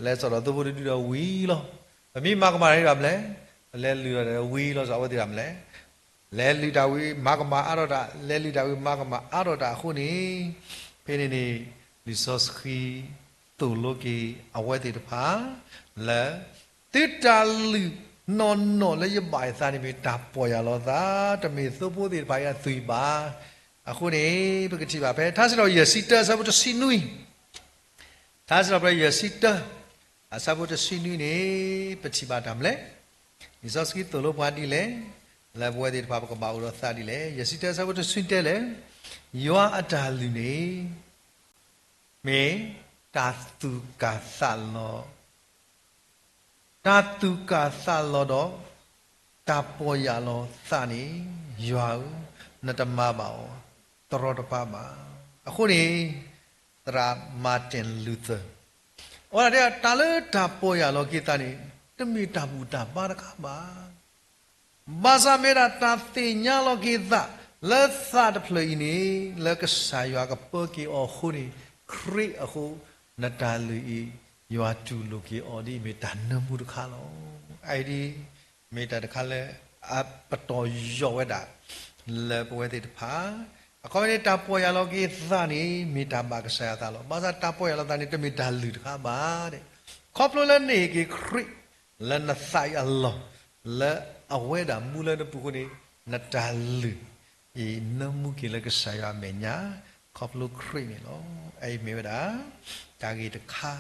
လဲၤစိာ်ဒီးသိဖိတဒုဒီးဝံၤလီၤ. ပမ့ၢ်မၤကမၣ်တၢ်မနုၤလဲၣ်, ပလဲၤလုၢ်ထီၣ်ဒီးဝံၤလီၤ. စီၤအဝဲသ့ၣ်တဖၣ်မနုၤလဲၣ်, လဲၤလုၢ်တၢ်ဝံၤ မၤကမၣ်အါထီၣ်တၢ်, လဲၤလုၢ်တၢ်ဝံၤ မၤကမၣ်အါထီၣ်တၢ်အဃိန့ၣ်, ဖဲန့ၣ်န့ၣ် လံာ်စီဆှံသိၣ်လိက့ၤအဝဲသ့ၣ်တဖၣ် လၢ သုတၢ်လုၢ်နီၢ်နီၢ်လၢယဘၣ်ယသးန့ၣ် မ့ၢ်တၢ်ပီၢ်ယၢ်လီၤသး, တမ့ၢ်သိဖိသ့ၣ်တဖၣ်အံၤအသွံၣ်ဘၣ်. အဃိန့ၣ် ပကထံၣ်ဘၣ်ဖဲ ထါစံးထီၣ်ပတြၢၤ ယဲၢ်ဆံတၢ အဆၢဖိတဆံနွံ, ထါစံးထီၣ်ပတြၢၤ ယဲၢ်ဆံတၢ အဆၢဖိတဆံနွံန့ၣ် ပထံၣ်ဘၣ်တၢ်မနုၤလဲၣ်, လံာ်စီဆှံသိၣ်လိပှၤဒ်လဲၣ်, လၢပဝဲသ့ၣ်တဖၣ်ပကဘၣ်အိၣ်ဒီးသးဒ်လဲၣ်. ယဲၢ်ဆံတၢ အဆၢဖိတဆံနွံတဲလဲၣ်, ယွၤအတၢ်လုၢ်န့ၣ် မ့ၢ်တၢ်သူၣ်ကၢ်သးလီၤ, တၢ်သူၣ်ကၢ်သးလီၤဒီး တၢ်ပီၢ်ယၢ်လီၤသးန့ၣ်, ယွၤဧၢ, နတမၤဘၣ်အီၤတရီတပါဘၣ်. အဃိန့ၣ် သရၣ် Martin Luther အဝဲဒၣ်တဲ တၢ်လၢတၢ်ပီၢ်ယၢ်လီၤက့ၤသးန့ၣ် တမ့ၢ်တၢ်ဘူၣ်တၢ်ဘါတခါဘၣ်. ဘၣ်ဆၣ်မ့ၢ်ဒၣ်တၢ်သ့ၣ်ညါလီၤက့ၤသး လၢသးတဖျၢၣ်အံၤန့ၣ် လၢကစၢ်ယွၤကပၢက့ၤအီၤအဃိန့ၣ် ခရံာ်အဃိ နတၢ်လုၢ်အံၤ ယွၤတူၢ်လိာ်က့ၤအီၤဒ်အမ့ၢ်တၢ်နၢမူတခါလီၤ. အအံၤဒ် မ့ၢ်တၢ်တခါလၢ အပတီၢ်ယီၢ်ဝဲဒၣ် လၢပဝဲသ့ၣ်တဖၣ် အခီပညီန့ၣ် တၢ်ပီၢ်ယၢ်လီၤက့ၤသးန့ၣ် မ့ၢ်တၢ်ဘၣ်ကစၢ်ယွၤအသးလီၤ. ဘၣ်ဆၣ်တၢ်ပီၢ်ယၢ်လီၤသးန့ၣ် တမ့ၢ်တၢ်လုၢ်တခါဘၣ်. ခီဖျိလၢနဟ့ၣ်က့ၤခရံာ် လၢနသးအံၤအလီၢ် လၢအဝဲဒၣ်မူလၢနပူၤအဃိန့ၣ် နတၢ်လုၢ်အံၤ နၢမူက့ၤလၢကစၢ်ယွၤအမဲာ်ညါ ခီဖျိခရံာ်န့ၣ်လီၤ. အအံၤမ့ၢ်ဝဲဒၣ် တၢ်ဂ့ၢ်တခါ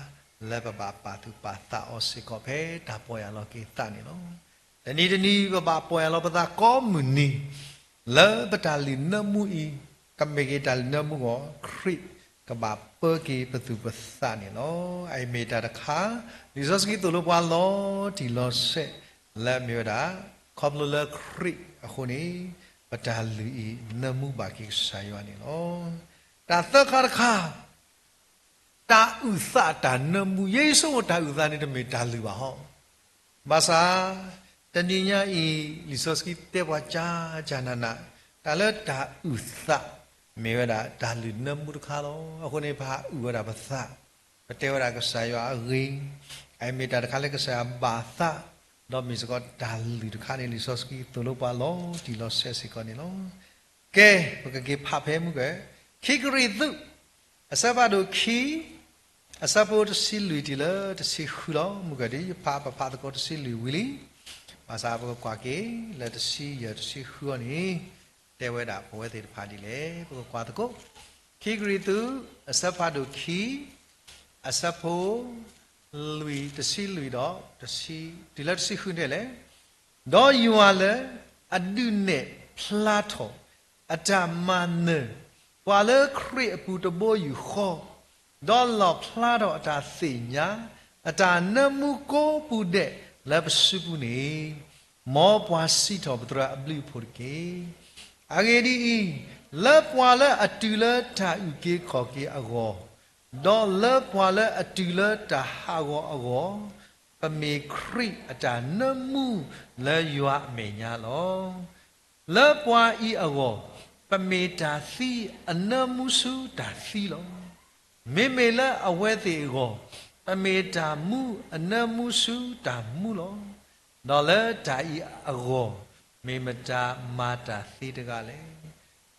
လၢပဘၣ်ပာ်သူၣ်ပာ်သးအီၤစ့ၢ်ကီး ဖဲတၢ်ပီၢ်ယၢ်လီၤက့ၤသးန့ၣ်လီၤ. တနံၤတနံၤ ပဘၣ်ပီၢ်ယၢ်လီၤပသးကိးမုၢ်နံၤ လၢပတၢ်လုၢ်နၢမူအံၤ ကမ့ၢ်က့ၤတၢ်လုၢ်နၢမူအဂီၢ် ခရံာ်ကဘၣ်ပၢက့ၤပသူၣ်ပသးန့ၣ်လီၤ. အအံၤမ့ၢ်တၢ်တခါ လံာ်စီဆှံသိၣ်လိပှၤလီၤတံၢ်လီၤဆဲး လၢအမ့ၢ်ဝဲဒၣ် ခီဖျိလၢခရံာ်အဃိန့ၣ် ပတၢ်လုၢ်အံၤ နၢမူဘၣ်က့ၤကစၢ်ယွၤန့ၣ်လီၤ. တၢ်သၢခါတခါ တၢ်အုၣ်သးတၢ်နၢမူ ယဲယဆိကမိၣ်တၢ်အုၣ်သးန့ၣ် တမ့ၢ်တၢ်လုၢ်ဘၣ်ဟီ. ဘၣ်ဆၣ် တနံၤညါအံၤ လံာ်စီဆှံတဲပှၤကၢ်ကၢ်နးနး တၢ်လၢတၢ်အုၣ်သး မ့ၢ်ဝဲဒၣ်တၢ်လုၢ်နၢမူတခါလီၤ. အဃိန့ၣ် ပဟးအုၣ်ဝဲဒၣ်ပသး ပတဲဝဲဒၣ်ကစၢ်ယွၤအဂ့ၢ်, အမ့ၢ်တၢ်တခါလၢကစၢ်ယွၤဘၣ်သး, ဒီးမ့ၢ်စ့ၢ်ကီးတၢ်လုၢ်တခါန့ၣ် လံာ်စီဆှံသိၣ်လိပှၤလီၤတံၢ်လီၤဆဲးစ့ၢ်ကီးန့ၣ်လီၤ. ကဲ, ပကက့ၤဖးဖဲမုၢ်က ခံကရံၣ်သူး အဆၢဖးဒိၣ်ခံ အဆၢဖိတဆံလွံၢ်တုၤလၢတဆံဃုလီၤ. မုၢ်ကဒ် ယဖးပဖးသကိးတဆံလွံၢ်ဝံၤလံ, ဘၣ်ဆၣ်ပကကွၢ်က့ၤ လၢတဆံယဲၢ်တဆံဃုအီၤန့ၣ် တဲဝဲဒၣ်ပဝဲသ့ၣ်တဖၣ်ဒ်လဲၣ်. ပကကွၢ်သကိး ခံကရံၣ်သူး အဆၢဖးဒိၣ်ခံ အဆၢဖိ လွံၢ် တဆံလွံၢ်ဒီး တုၤလၢတဆံဃုန့ၣ်လဲၣ်. ဒီးယွၤလၢအဒုးနဲၣ်ဖျါထီၣ် အတၢ်မၤနၢၤ ပှၤလၢခရံာ်အပူၤတဘိယူၢ်ဃီ, ဒီးလီၣ်ဖျါထီၣ်အတၢ်သ့ၣ်ညါ အတၢ်နၢမူကိးပူၤဒဲးလၢပစုပူၤန့ၣ်, မ်ပှၤစံးထီၣ်ပသရၣ်အဘျုးအဖှိၣ်တက့ၢ်. အဂ့ၢ်ဒ်အံၤ, လၢပှၤလၢအတုၤလၢတၢ်အုၣ်က့ၤခီၣ်က့ၤအဂီၢ်, ဒီးလၢပှၤလၢအတုၤလၢတၢ်ဟးဂီၤအဂီၢ်, ပမ့ၢ်ခရံာ်အတၢ်နၢမူလၢယွၤအမဲာ်ညါလီၤ. လၢပှၤအံၤအဂီၢ်, ပမ့ၢ်တၢ်သံအနၢမူဆူတၢ်သံလီၤ. မ့မ့ၢ်လၢအဝဲသ့ၣ်အဂီၢ်, ပမ့ၢ်တၢ်မူအနၢမူဆူတၢ်မူလီၤ. ဒီးလၢတၢ်အံၤအဂီၢ်, မ့ၢ်မတၤမၤတၢ်သ့တဂၤလဲၣ်.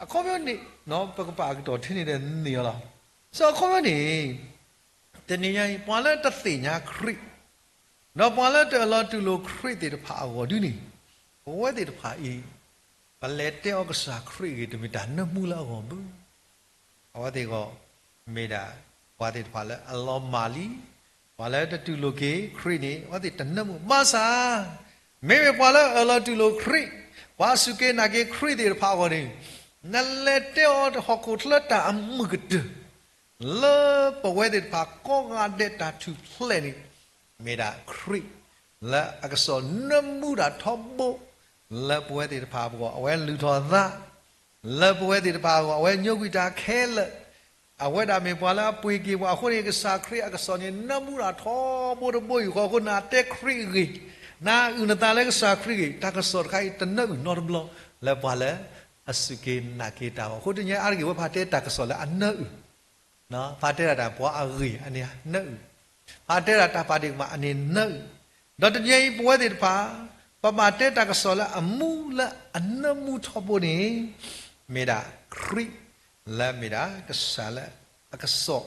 အခီပညီန့ၣ် ပကပာ်အကတီၢ်ထဲန့ၣ်ဒီးန့ၢ်အီၤလီၤ. စီၤအခီပညီန့ၣ် တနံၤညါအံၤ ပှၤလၢတသ့ၣ်ညါခရံာ် ဒီးပှၤလၢတအၢၣ်လီၤတူၢ်လိာ်ခရံာ်သ့ၣ်တဖၣ်အဂီၢ်ဒ်န့ၣ်, ပဝဲသ့ၣ်တဖၣ်အံၤ ပလဲၤတဲအီၤကစၢ်ခရံာ်အဂ့ၢ် တမ့ၢ်တၢ်နၢမူလၢအဂီၢ်ဘၣ်. အဝဲသ့ၣ်အဂီၢ် မ့ၢ်ဒၣ်ပှၤသ့ၣ်တဖၣ်လၢအလီၤမၢ်လံ, ပှၤလၢတတူၢ်လိာ်က့ၤခရံာ်န့ၣ် အဝဲသ့ၣ်တနၢမူဘၣ်ဆၣ်, မ့မ့ၢ်ပှၤလၢအအၢၣ်လီၤတူၢ်လိာ်ခရံာ် ပှၤစူၢ်က့ၤနာ်က့ၤခရံာ်သ့ၣ်တဖၣ်အဂီၢ်န့ၣ်, နလဲၤတဲအီၤဟီၣ်ခိၣ်ချၢတၢ်အမုာ်ကတၢၢ် လၢပဝဲသ့ၣ်တဖၣ်ကိးဂၤဒဲးတၢ်ထူၣ်ဖျဲးန့ၣ်, မ့ၢ်ဒၣ်ခရံာ်လၢအကစီၣ်နၢမူဒၣ်ထီဘိ လၢပဝဲသ့ၣ်တဖၣ်အဂီၢ် အဝဲလုၢ်ထီၣ်အသး, လၢပဝဲသ့ၣ်တဖၣ်အဂီၢ် အဝဲညိကွံာ်တၢ်ခဲလၢာ်, အဝဲဒၣ်မ့ၢ်ပှၤလၢအပှ့ၤက့ၤပှၤအဃိန့ၣ် ကစၢ်ခရံာ်အကစီၣ်န့ၣ် နၢမူဒၣ်ထီဘိတဘိယူၢ်ဃီအဃိ နတဲခရံာ်အဂ့ၢ်, နအုၣ်နသးလၢကစၢ်ခရံာ်အဂ့ၢ် တၢ်ကစီၣ်တခါအံၤတနၢအုၣ်နီတဘျီ လၢပှၤလၢအစူၢ်က့ၤနာ်က့ၤတၢ်အဂီၢ်. အဃိတနံၤအံၤအါတက့ၢ် ဝဲဖါတဲတၢ်ကစီၣ်လၢအနၢအုၣ် ဖါတဲဒၣ်တၢ်ပှၤအဂ့ၢ်အန့ၣ်နၢအုၣ်, ဖါတဲဒၣ်တၢ်ပာ်ဒ့ၣ်ကမၣ်အန့ၣ်နၢအုၣ်, ဒီးတနံၤအံၤပဝဲသ့ၣ်တဖၣ် ပဘၣ်တဲတၢ်ကစီၣ်လၢအမူလၢအနၢမူထီဘိန့ၣ် မ့ၢ်ဒၣ်ခရံာ်လၢမ့ၢ်ဒၣ်ကစၢ်လၢအကစီၣ်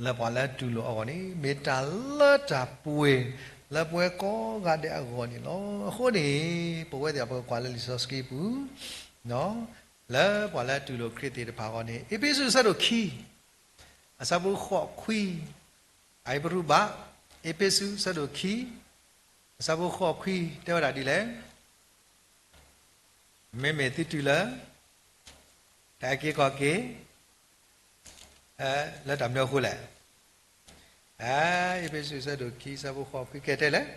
လၢပှၤလၢတူၢ်လိာ်အဂီၢ်န့ၣ် မ့ၢ်တၢ်လၢတၢ်ပှဲၤလၢပဝဲကိးဂၤဒဲးအဂီၢ်န့ၣ်လီၤ. အဃိန့ၣ် ပဝဲသ့ၣ်ပကကွၢ်လၢလံာ်စီဆှံပူၤ လၢပှၤလၢတူၢ်လိာ်ခရံာ်သ့ၣ်တဖၣ်အဂီၢ်န့ၣ် အ့းဖ့းစူးအဆၢဒိၣ်ခံ အဆၢဖိဃိးခွံ, အဟ့ၣ်ပရူးဘၣ်, အ့းဖ့းစူးအဆၢဒိၣ်ခံ အဆၢဖိဃိးခွံ တဲဝဲဒၣ်ဒ်လဲၣ်, မ့မ့ၢ်သုတုၤလၢ တၢ်အုၣ်က့ၤခီၣ်က့ၤ လၢတၢ်မနုၤအဃိလဲၣ်. အ့းဖ့းစူးအဆၢဒိၣ်ခံ အဆၢဖိဃိးခွံ ကဲတဲလဲၣ်,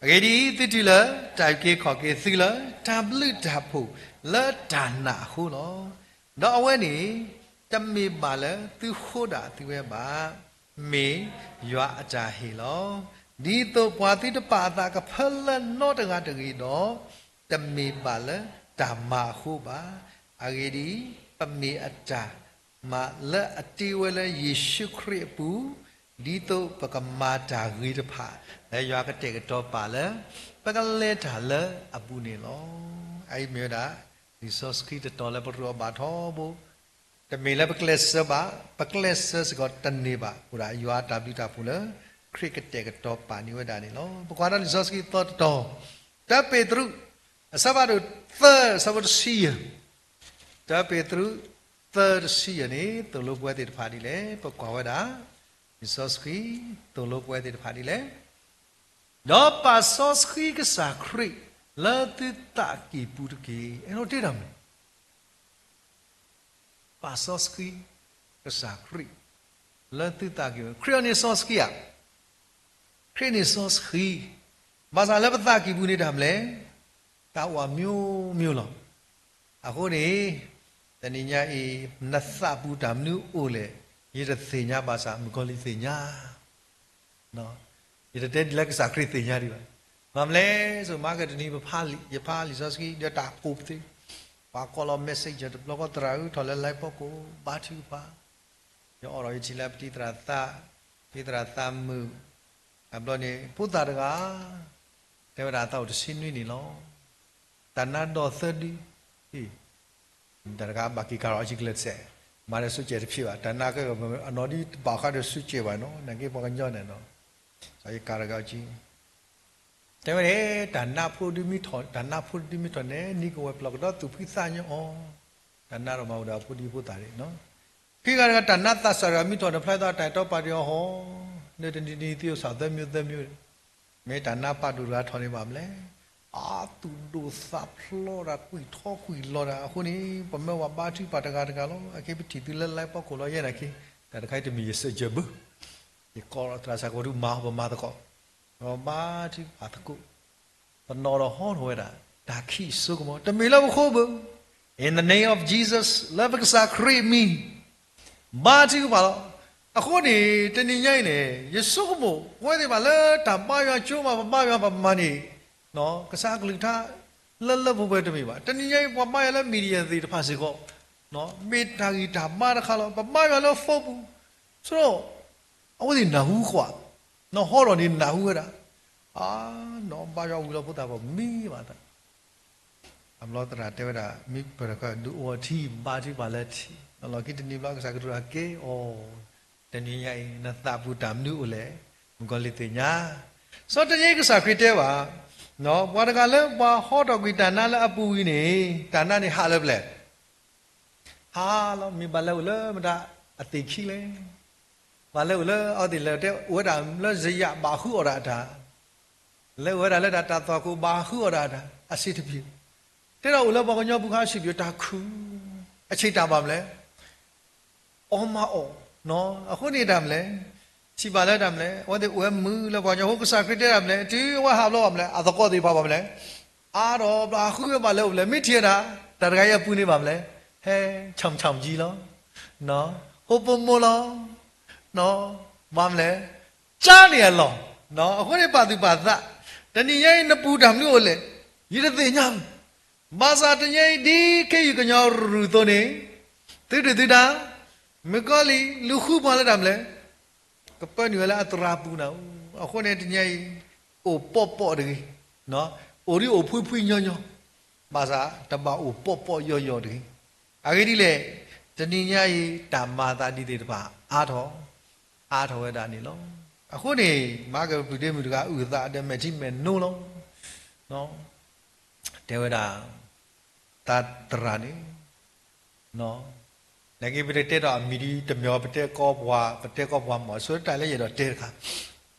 အဂ့ၢ်ဒ်အံၤ, သုတုၤလၢတၢ်အုၣ်က့ၤခီၣ်က့ၤ သုလၢတၢ်ဘျုးတၢ်ဖှိၣ်လၢတၢ်နာ်အဃိလီၤ. ဒီးအဝဲန့ၣ် တမ့ၢ်ဘၣ်လၢသုဃိဒၣ်သုဝဲဘၣ်, မ့ၢ်ယွၤအတၢ်ဟ့ၣ်လီၤ. ဒ်သိးပှၤသုတပာ်အသးကဖၢလၢနီတဂၤတဂ့ၤဒီး, တမ့ၢ်ဘၣ်လၢတၢ်မၤအဃိဘၣ်. အဂ့ၢ်ဒ်အံၤ, ပမ့ၢ်အတၢ်မၤလၢအတ့ဝဲလၢယ့ၣ်ၡူးခရံာ်အပူၤ, ဒ်သိးပကမၤတၢ်ဂ့ၤတဖၣ် လၢယွၤကတဲာ်ကတီၤပာ်လၢ ပကလဲၤတၢ်လၢအပူၤန့ၣ်လီၤ. အအံၤမ့ၢ်ဝဲဒၣ် လံာ်စီဆှံတတီၤလၢပရူးအီၤဘၣ်ထီဘိ တမ့ၢ်လၢပကျဲးစၢးဘၣ်, ပကျဲးစၢးစ့ၢ်ကီးတန့ၢ်ဘၣ်, အိၣ်ဒၣ်ယွၤအတၢ်ဘျုးတၢ်ဖှိၣ်လၢ ခရံာ်ကတဲာ်ကတီၤပာ်န့ၢ်ဝဲဒၣ်န့ၣ်လီၤ. ပကွၢ်ဒီးလံာ်စီဆှံသီတတီၤ, တၢပ့းတရူး အဆၢဖးဒိၣ်သၢ အဆၢဖိတဆံယဲၢ်, တၢပ့းတရူး သၢတဆံယဲၢ်န့ၣ် သိၣ်လိပဝဲသ့ၣ်တဖၣ်ဒ်လဲၣ်, ပကွၢ်ဝဲဒၣ် လံာ်စီဆှံ သိၣ်လိပဝဲသ့ၣ်တဖၣ်ဒ်လဲၣ်. ဒီးပာ်စီဆှံကစၢ်ခရံာ် လၢသုသးကံၢ်ပူၤတက့ၢ်. အဲၣ်ဒိးတဲတၢ်မနုၤ ပာ်စီဆှံကစၢ်ခရံာ် လၢသုသးကံၢ်ပူၤ, ခရံာ်အန့ၣ်စီဆှံဧါ, ခရံာ်န့ၣ်စီဆှံ, ဘၣ်ဆၣ်လၢပသးကံၢ်ပူၤန့ၣ်တၢ်မနုၤလဲၣ်, တၢ်အိၣ်အမျိုးမျိုးလီၤ. အဃိန့ၣ် တနံၤညါအံၤ နသးပူၤတၢ်မနုၤအိၣ်လဲၣ်, ယတသ့ၣ်ညါဘၣ်ဆၣ် မုၣ်ကီၤလံၢ်သ့ၣ်ညါ ယတတဲဒ်လၢကစၢ်ခရံာ်သ့ၣ်ညါဒံးဘၣ်. မ့ၢ်မနုၤလဲၣ်, ဆိမိၣ်က့ၤတနံၤ ပဖးလံာ်, ယဖးလံာ်စီဆှံ ဒီးတၢ်ကိးပသ့, ပှၤကိးလီၤ messenger တဘျီဃီ သရၣ်ဧၢ ထီၣ်လၢ line ဖီခိၣ် ဘါထုကဖၣ်, ယအိးထီၣ်ယထံၣ်လၢပတံၤသရၣ်သး, တံၤသရၣ်သးမုာ်, အဘျီန့ၣ် ဖိသၣ်တဂၤ တဲဝဲဒၣ်အသးအိၣ်တဆံနွံနံၣ်လီၤ. တၢ်နါဒီးသၢဒု, တၢ်တဂၤဘၣ်က့ၤကၤထီၣ်အီၤကလဲာ်တစဲး, မၤဒီးစူးကဲးတဖျ့ဘၣ်, တၢ်နါကဲအနီၢ်ဒ်တဘၣ်ဃးဒီးစူးကဲးဘၣ်နီၤ, နာ်က့ပှၤကညီန့ၣ်နီၤ, ယကၤတဂၤအီၤကံ တဲဝဲန့ၣ် တၢ်နါဖိဒုမံထီၣ်, တၢ်နါဖိဒုမံထီၣ်န့ၣ် နံၤကဝဲၤပျီၢ်ကဒီးသူၣ်ဖှံသးညီအီၤ, တၢ်နါဒီးမၤဝဲဒီးအဖိဒံဖိသၣ်န့ၣ်, ခံဂၤတဂၤ တၢ်နါသးစၢ်တဂၤမံထီၣ်န့ၣ် ဖျါသးတၢ်အဲၣ်တီပာ်တ့ၢ်အီၤဟီ, လၢတနံၤနံၤသ့ၣ်အိၣ်စၢ်သၢမံၤ သၢမံၤ, မ့ၢ်တၢ်နါပာ်ဒိၣ်တဂၤထီၣ်န့ၣ်ဘၣ်မနုၤလဲၣ်, အသူၣ်ဒိၣ်သးဖျိးတၢ် ကွံာ်ထီကွံာ်လီၤတၢ်အဃိန့ၣ် ပမ့ၢ်ဝဲဘါထုကဖၣ်တဂၤတဂၤလီၤ. အခဲပထံၣ်သုလၢ line ဖီခိၣ်လီၤယဲၢ်နာ်က့, တၢ်တခါအံၤတမ့ၢ်ယစၢၢ်ကၢၢ်ဘၣ်, ယကိးလီၤသရၣ်စၢ်ကဝီၤဒုးမၤအီၤ ပမၤသကိး, ပဘါထုကဖၣ်သကိး, ပနီၣ်ဒီးဟီထီၣ်ဝဲဒၣ် တၢ်ခံးစိကမီၤ တမ့ၢ်လၢပဃိဘၣ်, In the name of Jesus လၢပကစၢ်ခရံာ်အမံၤ ဘါထုကဖၣ်လီၤ. အဃိန့ၣ် တနံၤညါအံၤန့ၣ် ယဆိကမိၣ် ပဝဲသ့ၣ်တဖၣ်လၢတၢ်ဘါယွၤကၠိမး ပဘါယွၤပမၤန့ၣ် ကစၢ်အကလုၢ်ကထါ လၢလၢပှဲၤပှဲၤတမ့ၢ်ဘၣ်. တနံၤညါအံၤ ပှၤဘါယွၤလၢ media သ့ၣ်တဖၣ်စ့ၢ်ကီး မ့ၢ်တၢ်ဂံၢ်တၢ်ဘါတခါလီၤ. ပဘါယွၤလၢ phone ပူၤ ဆိဒီး အဝဲသ့ၣ်နၢ်ဟူဃီ, နဟီထီၣ်န့ၣ်နၢ်ဟူဝဲဒၣ်, အါ နဘါယွၤဝံၤလီၤဖိသၣ်ပှၤမံဘၣ်သး အဘျီသရၣ်တဲဝဲဒၣ် မ့ၢ်ပတခီဒုးအိၣ်ထံ ဘါထုကဖၣ်လၢထံ, လီၢ်ခံတနံၤဘျီကစၢ်ကရူၢ်အကဲအီၤ, တနံၤညါအံၤ နသးပူၤတၢ်မနုၤအိၣ်လဲၣ်, မုၣ်ကီၤလံၢ်သ့ၣ်ညါ. စီၤတနံၤအံၤကစၢ်ခရံာ်တဲဘၣ်, ပှၤတဂၤလၢပှၤဟီထီၣ်ကွံာ်တၢ်နါလၢအပူၤဝံၤန့ၣ် တၢ်နါန့ၣ်ဟးလၢပျဲၢ် ဟးလီၤ မ့ၢ်ဘၣ်လဲၤအိၣ်လၢမတၤအသ့ၣ်ခံလဲၣ်. ဘၣ်လဲၤအိၣ်လၢအဝဲသ့ၣ်လဲၤတဲအိၣ်ဝဲဒၣ်လၢယယးဘၣ်ဃုအီၣ်ဒၣ်အတၢ်, လဲၤအိၣ်ဝဲဒၣ်လၢတၢ်တၢ်သွၣ်ခိၣ်ဘၣ်ဃုအီၣ်ဒၣ်အတၢ် အဆံးတပျ့ၤ. တဲဒၣ်အိၣ်လၢပှၤကညီပူၤခါ စံးဘျုးတၢ်ခုၣ်, အဆံးတၢ်ဘၣ်မလဲၣ်, အီၣ်မၤအီၣ်, အဃိန့ၣ်တၢ်မလဲၣ်, ထံၣ်ဘၣ်လၢတၢ်မလဲၣ်, အဝဲသ့ၣ်အိၣ်ဝဲမုာ်လၢပှၤကညီ အဃိကစၢ်ခရံာ်တဲဒၣ်မလဲၣ်, တုၤအဝဲဟးဘျီဘၣ်မလဲၣ်, အသကိးသ့ၣ်တဖၣ်ဘၣ်မလဲၣ်, အါထီၣ်ဘျီ အဃုဝဲဘၣ်လၢအိၣ်မလဲၣ်, မ့ၢ်ထံၣ်ဝဲဒၣ် တၢ်တဂၤအံၤအပူၤန့ၣ်ဘၣ်မလဲၣ်, ဟဲ ဆၢၣ်ဆၢၣ်ကံလီၤ, ဟိၣ်ဖိမိၢ်လီၤ, ဘၣ်မလဲၣ်, ကၢန့ၢ်အလီၢ်, အဃိန့ၣ်ပာ်သူၣ်ပာ်သး, တနံၤညါအံၤနပူၤတၢ်မနုၤအိၣ်လဲၣ်, ယတသ့ၣ်ညါဘၣ်. ဘၣ်ဆၣ်တနံၤညါအံၤ ဒ်ခ့ယုၢ်ကညီရူၢ်အသိးန့ၣ်, သုဒုၣ်သုဒါ, မုၣ်ကီၤလံၢ် လူၤဃုပှၤလၢတၢ်မလဲၣ်, ကပၢနုာ်ဝဲလၢအသရၣ်ပူၤနၤ, အဃိန့ၣ်တနံၤညါအံၤ, အိၣ်ပီၣ်ပီၣ်တဂ့ၤ, အိၣ်ဒ်အိၣ်ဖှံဖှံညီညီ, ဘၣ်ဆၣ်တဘၣ်အိၣ်ပီၣ်ပီၣ်ယီၢ်ယီၢ်တဂ့ၤ. အဂ့ၢ်ဒ်လဲၣ်, တနံၤညါအံၤ တၢ်မၤသးဒ်သ့ၣ်တဖၣ် အါထီၣ်, အါထီၣ်ဝဲဒၣ်န့ၣ်လီၤ. အဃိန့ၣ် မၤကပျုၢ်ဒ့မုၣ်တဂၤ အုၣ်သးဒီးမဲာ်ထံမဲာ်နိလီၤ. တဲဝဲဒၣ် တၢ်သရၣ်န့ၣ်, နက့ပတဲတဲဒီးအမံၤဒ်တမ့ၢ်အီၤ ပတဲကီပှၤ, ပတဲကီပှၤမ့ၢ် ဆိတၢ်လၢယအဲၣ်ဒိးတဲတခါ,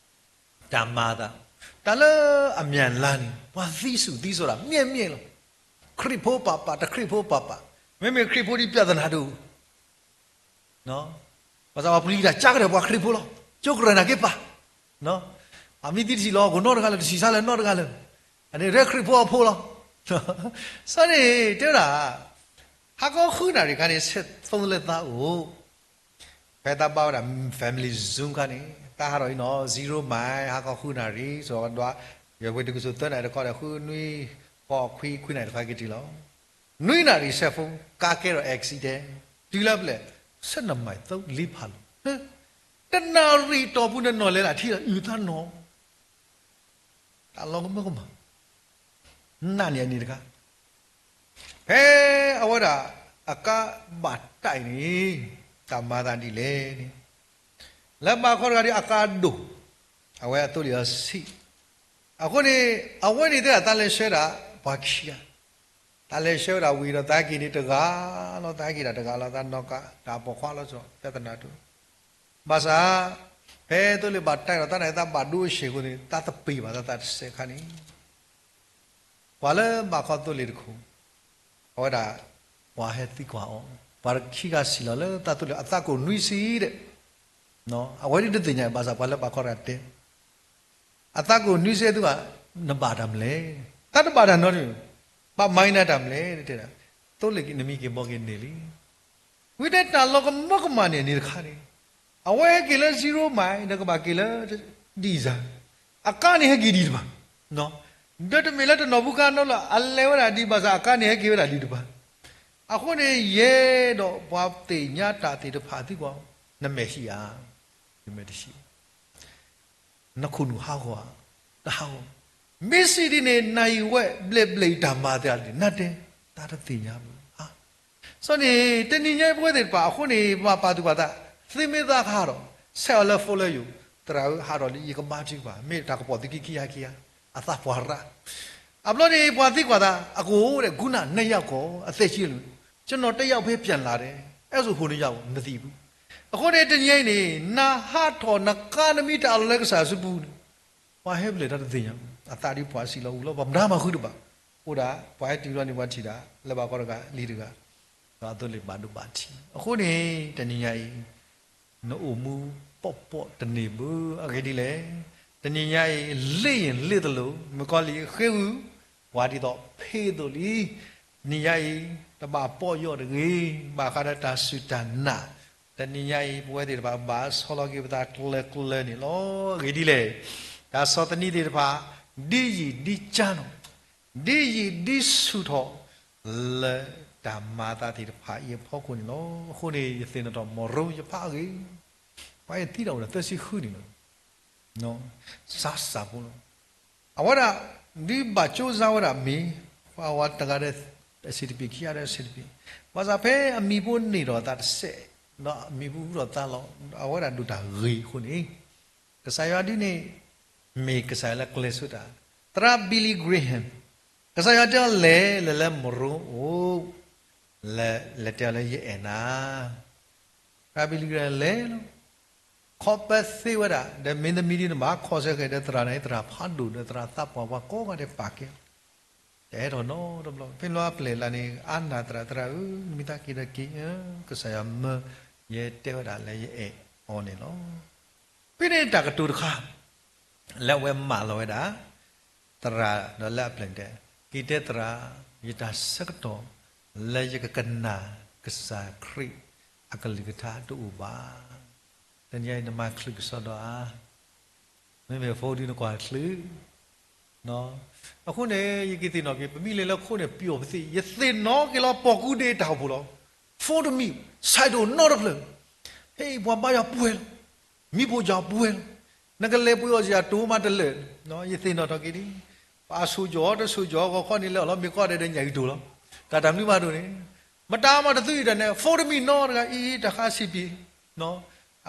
တၢ်မၤသး, တၢ်လၢအမၠၣ်လါန့ၣ် ပှၤသံစူၤသံစီၤတၢ် မ့ၢ်မ့ၢ်လီၤ. ခရံာ်ဖိပာ်ပာ် တခရံာ်ဖိပာ်ပာ်, မ့မ့ၢ်ခရံာ်ဖိဒ်ပြဿနာဒိၣ် ဘၣ်ဆၣ်ပှၤပျံၤတၢ်ကါကတၢၢ်ပှၤခရံာ်ဖိလီၤ. ကၠိကရၢၢ်နာ်က့ပာ်, အမံၤသံတထံၣ်လီၤ ကနီတဂၤလၢၤ တထံၣ်ဆါလၢၤနီတဂၤလၢၤ, အန့ၣ်ရဲၣ်ခရံာ်ဖိအဖိလီၤ. စီၤန့ၣ်တဲဝဲဒၣ်, ဟါခီဃုနၣ်ရံၣ်ခါန့ၣ် ဆဲးသိလၢသးအိၣ်, ဖဲသးဘၣ်ဝဲဒၣ် family Zoom ခါန့ၣ် သးဟးထီၣ်အံၤနီၤ zero mile ဟါခီဃုနၣ်ရံၣ် စီၤဒွး, ယွၤဝဲတကစိၤသၢနၣ်ရံၣ်တခီဒီး ဃုနွံ, ဃိးခွံ ခွံနၣ်ရံၣ်တခါက့ၤတုၤလီၤ. နွံနၣ်ရံၣ်ဆဲးဖိ ကါကဲထီၣ် accident တုၤလၢပျဲၢ်, ဆဲးနမၤအသိလ့ဖးလီၤ. တနၣ်ရံၣ်တီၢ်ပူၤန့ၣ်နီၢ်လဲၤလၢထံလီၤ အုၣ်သးနီၤ တၢ်လီၤကမၢကမၣ်, နၢ်န့ၣ်အန့ၣ်တခါ, ဖဲအဝဲဒၣ်အကါဘၣ်တၢ်အံၤန့ၣ်, တၢ်မၤသးဒ်လဲၣ်န့ၣ်, လၢဘၣ်ခီတဂၤဒ်အကါဒိၣ်, အဝဲအသိလ့ၣ်အဆံး, အဃိန့ၣ် အဝဲန့ၣ်တဲဒၣ်သးလဲၤဆှၢဒၣ်ပှၤခံဂၤ, သးလဲၤဆှၢဝဲဒၣ်ဝံၤဒီးသးက့ၤန့ၣ်တဂၤလီၤ သးက့ၤဒၣ်တဂၤလီၤ သးနီၢ်ကါ တၢ်ပိာ်ခွါလီၤစီၤ ပြဿနာတအိၣ် ဘၣ်ဆၣ်, ဖဲသိလ့ၣ်ဘၣ်တၢ်ဒီးသးန့ၣ် သးဘၣ်ဒိအဆံးအဃိန့ၣ် သးသပ့ၤဘၣ်သးသးတစဲးခါန့ၣ်, ပှၤလၢဘၣ်ခီသိလ့ၣ်တခိၣ်, အဝဲဒၣ်, ပှၤဟဲသံကွၢ်အီၤ, ပှၤခံဂၤစံးလီၤလၢသးသိလ့ၣ်အသးကိၢ်နွံဆံဒီး, အဝဲဒၣ်တသ့ၣ်ညါဘၣ်ဆၣ်ပှၤလၢဘၣ်ခီတဂၤတဲ အသးကိၢ်နွံဆံသူဧါ, နဘၣ်တၢ်မနုၤလဲၣ်, တၢ်တဘၣ်တၢ်နီတမံၤ, ဘၣ်မၤနၤတၢ်မနုၤလဲၣ် တဲဒၣ်, သိလ့ၣ်နမံၤက့ၤဘီက့ၤန့ၣ်လံ, ဝံၤတဲတၢ်လီၤကမၢကမၣ်န့ၣ်န့ၣ်တခါန့ၣ်, အဝဲဟဲက့ၤလၢ zero mile ဒီးကဘၣ်က့ၤလၢ ဒံၣ်စၢ်, အကါန့ၣ်ဟဲက့ၤဒံးတဘၣ်, ဒီးတမ့ၢ်လၢတနီၢ်ပူၤကါနီလၢ အလဲၤဝဲဒၣ်ဒံးဘၣ်ဆၣ် အကါန့ၣ်ဟဲက့ၤဝဲဒၣ်ဒံးတဘၣ်, အဃိန့ၣ်ယဲဒီးပှၤသ့ၣ်ညါတၢ်သ့ၣ်တဖၣ်သံကွၢ်, နမဲာ်ဆှံဧါ, နမဲာ်တဆှံ နခိၣ်နူာ်ဟးဂီၤဧါ, တဟးဂီၤ, မ့ၢ်စံးဒ်န့ၣ် နၤအံၤဝဲဘျဲၣ်ဘျဲၣ်အံၤတၢ်မၤသးဒ်န့ၣ် နတဲ, တၢ်တသ့ၣ်ညါဘၣ်, စီၤန့ၣ် တနံၤညါပဝဲသ့ၣ်တဖၣ်အဃိန့ၣ် ပဘၣ်ပာ်သူၣ်ပာ်သး, သုမ့ၢ်သးကဟးထီၣ်, ဆဲးအီၤလၢဖိလၢယိာ်, သရၣ်ဧၢ ဟးထီၣ်လံ ယကဘါထုကဖၣ် မ့ၢ်တၢ်ကပီၤသုခံခံဟါခံဟါ, အသးပှၢ်ရၣ်, အဘျီန့ၣ် ပှၤသံကွၢ်သး အကိၣ်ဒီး ကူနၢ်နယၢ်ကီၢ် အသဲကံလိာ်, ကျွန်တော်တယောက်ပဲပြန်လာတယ်, အဲဆိုဟိုနှစ်ယောက် မသိဘူး, အဃိန့ၣ် တနံၤအံၤန့ၣ် နဟးထီၣ်နကါနမံတၢ်အလီၢ်လၢကစၢ်စုပူၤန့ၣ်, ပှၤဟဲဘျဲၣ်တၢ်တသ့ၣ်ညါ, အသးဒ်ပှၤစံးလီၤအူလီၤ ပှၤမတၤမၤဃုတဘၣ်, အိၣ်ဒၣ် ပှၤဟဲတုၤလီၤန့ၣ် ပှၤထံၣ်ဒၣ် လၢဘၣ်ကီတဂၤလံၤတဂၤ, ဒီးအသိလ့ၣ်ဘၣ်ဒိဘၣ်ထံး, အဃိန့ၣ် တနံၤညါအံၤ နအိၣ်မူပီၣ်ပီၣ်တန့ၢ်ဘၣ်, အဂ့ၢ်ဒ်လဲၣ်, တနံၤညါအံၤ လ့ၣ်ယလ့ၣ်သလိၤ မုၣ်ကီၤလံၢ်ဃ့ဝံၤ, ပှၤဒ်သိးဖ့သိးလံ, တနံၤညါအံၤ တဘၣ်ပီၣ်ယီၣ်တဂ့ၤ, ဘၣ်ဃးဒီးတၢ်စူၢ်တၢ်နာ်, တနံၤညါအံၤ ပဝဲသ့ၣ်တဖၣ်ဘၣ်ဆီလီၤက့ၤပသးကျၢၤကျၢၤန့ၣ်လီၤ. အဂ့ၢ်ဒ်လဲၣ်, တၢ်ဆီၣ်သနံးသ့ၣ်တဖၣ် ဒ်ယံာ်ဒ်ကၢနီၤ, ဒ်ယံာ်ဒ်ဆူၣ်ထီၣ် လၢတၢ်မၤသးသ့ၣ်တဖၣ်အံၤအဖီခိၣ်န့ၣ်လီၤ. အဃိန့ၣ် ယသ့ၣ်နီၣ်ထီၣ်မီၢ်ရိယဖးအဂ့ၢ်, ပှၤအံၤသံတၢ်အိၣ်ဒီးသၢဆံဃုနံၣ်လီၤ. စးစၢ်ဖိလီၤ. အဝဲဒၣ် ဒ်ဘၣ်ကၠိစါဝဲဒၣ်မ့ၢ် ပှၤဝဲတဂၤဒီးအဆံးတပံၤ ခံဂၤဒီးအဆံးတပံၤ, ဘၣ်ဆၣ်ဖဲအမံၤဖိန့ၢ်ထီၣ်သးတစဲး, ဒီးအမံၤဖိဟူထီၣ်သါလီၤ, အဝဲဒၣ်ဒိၣ်တၢ်ဂ့ၤအဃိန့ၣ်, ကစၢ်ယွၤဒ်န့ၣ် မ့ၢ်ကစၢ်ယွၤလၢကျဲၤဆိတၢ်, သရၣ် Billy Graham, ကစၢ်ယွၤတဲအီၤလဲၤ လဲၤလၢမရူအိၣ်, လဲၤ လဲၤတဲအီၤလၢယအဲၣ်နၤ, သရၣ် Billy Graham လဲၤလီၤ. ခီပသ့ဝဲဒၣ် ဒီးမ့တမံၤဒ်န့ၣ်ဘၣ် ခီဆၢဃဲၤဒီးသရၣ်န့ၣ် သရၣ်ဖးဒိၣ်ဒီးသရၣ်သးပှၢ်ပှၤကိးဂၤဒဲးပာ်ကဲလီၤ. တအဲၣ်ထီၣ်နီတဘျီ. ဖဲလီၤအပျဲၢ်လၢ်န့ၣ် အါနၢ်သရၣ်, သရၣ်ဧၢ, နမ့ၢ်သးက့ၤဒီးက့ၤ, ကစၢ်ယွၤမၢယဲတဲဝဲဒၣ်လၢယအဲၣ်အီၤန့ၣ်လီၤ. ဖဲန့ၣ်တၢ်ကတိၤတခါ လၢအဝဲမၢလီၤဝဲဒၣ် သရၣ်ဒီးလၢအပျဲၢ်တဲ, က့ၤတဲသရၣ်, ယတၢ်ဆၢကတီၢ် လၢယကကနၣ်ကစၢ်ခရံာ်အကလုၢ်ကထါတအိၣ်ဘၣ်. တနံၤအံၤနမၤချုးကစီဒီဧါ, မ့မ့ၢ်ဖိဒ်နကွၢ်ချုး အဃိန့ၣ် ယက့ၤသ့ၣ်နီၣ်က့ၤ ပမ့ၢ်လဲၤလၢခိန့ၣ် ပျီၣ်ပသ့ၣ် ယသ့ၣ်နီၣ်က့ၤလီၤ ပိာ်ကူဒ့တၢ်အိၣ်ဖှိၣ်လီၤ. ဖိတမံၤ ဆဲးဒိၣ်နီတဖျၢၣ်, ဟဲ ပှၤဘါယွၤပှဲၤလီၤ, မံဖိယွၤပှဲၤလီၤ, နကလဲၤပှ့ၤအီၣ်စ့ၢ်ကီးတိၤမးတလၢာ်, ယသ့ၣ်နီၣ်ထီၣ်က့ၤဒ် ပှၤအဆိၣ်ကၠီၤတဆိၣ်ကၠီၤ ဂီၤခီန့ၣ် လဲၤအီၣ်လီၤမ့ၤကီၢ်ဒဲးဒီးညၣ်ဂံၢ်တိၤလီၤ. တၢ်တၢ်မနုၤမးဒိၣ်န့ၣ် မတၤမးတသုအံၤတၢ်န့ၣ် ဖိတမံၤနီတဂၤအံၤ တၢ်ဃါဆံးပံၤ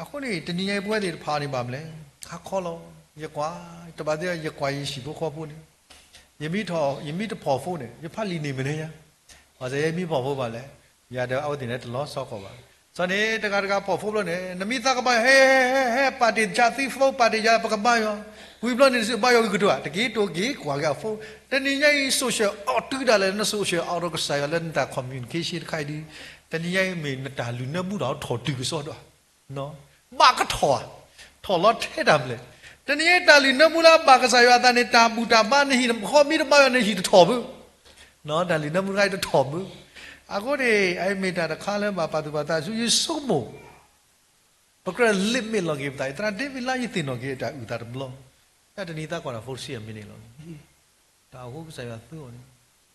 အဃိန့ၣ် တနံၤညါအံၤပဝဲသ့ၣ်တဖၣ်န့ၣ်ဘၣ်မလဲၣ်, ဟါခီလီၤ. ယကွၢ်, တဘၣ်သ့ ယကွၢ်ယဟံၣ်ဖိဃီဖိန့ၣ်, ယမ့ၢ်ထီၣ် ယမ့ၢ်တဖီၣ်ဖိန့ၣ် ယဖးလံာ်န့ၣ်မ့ၢ်န့ၣ်ယါ, ဘၣ်ဆၣ်ယမ့ၢ်ဖီၣ်ဖိဘၣ်လဲၣ်, ယၤဒီးအဝဲသ့ၣ်န့ၣ်တလီၤဆီဃီဘၣ်. စီၤန့ၣ် တဂၤတဂၤဖီၣ်ဖိဘျီန့ၣ် နမ့ၢ်သးကဘါယွၤ ဟဲ ဟဲ ဟဲ ပာ်တ့ၢ်ယၤသု phone ပာ်တ့ၢ်ယၤ ပကဘါယွၤ, ဝံၤဘျီန့ၣ် ဘါယွၤဝံၤကတၢၢ် တက့ၤတိၤက့ၤကွၢ်က့ၤအ phone. တနံၤညါအံၤ social အီၣ်တုၤဒၣ်လဲာ် န social အီၣ်ဒီးကစၢ်ယွၤလၢနတၢ် communication တခါအံၤဒီး တနံၤညါအံၤမ့ၢ်နတၢ်လုၢ်နၢမူဒီးထီၣ်တုၤကစီဒီဧါ, ဘၣ်ကထီၣ်ဧါ, ထီၣ်လီၤထဲတၢ်မလဲၣ်. တနံၤညါအံၤတၢ်လုၢ်နၢမူလၢအဘၣ်ကစၢ်ယွၤအသးန့ၣ် တၢ်ဘူၣ်တၢ်ဘါနဟံၣ် နခီမ့ၢ်တဘါယွၤနဟံၣ်တထီၣ်ဘၣ်, တၢ်လုၢ်နၢမူတခါအံၤတထီၣ်ဘၣ်. အဃိန့ၣ် အအံၤမ့ၢ်တၢ်တခါလၢဘၣ်ပာ်သူၣ်ပာ်သးဆူယဆိကမိၣ် ပကြၢး limit လီၤက့ၤပသးအံၤ သရၣ်ဒ့ဝံးလၢယသ့ၣ်နီၣ်က့ၤတၢ်အုၣ်သးတဘျီ, တၢ်တနံၤသးကွၢ်တၢ် phone တဆံအမံးနံးလီၤ. တၢ်အိၣ်ဃိကစၢ်ယွၤသူအီၤန့ၣ်,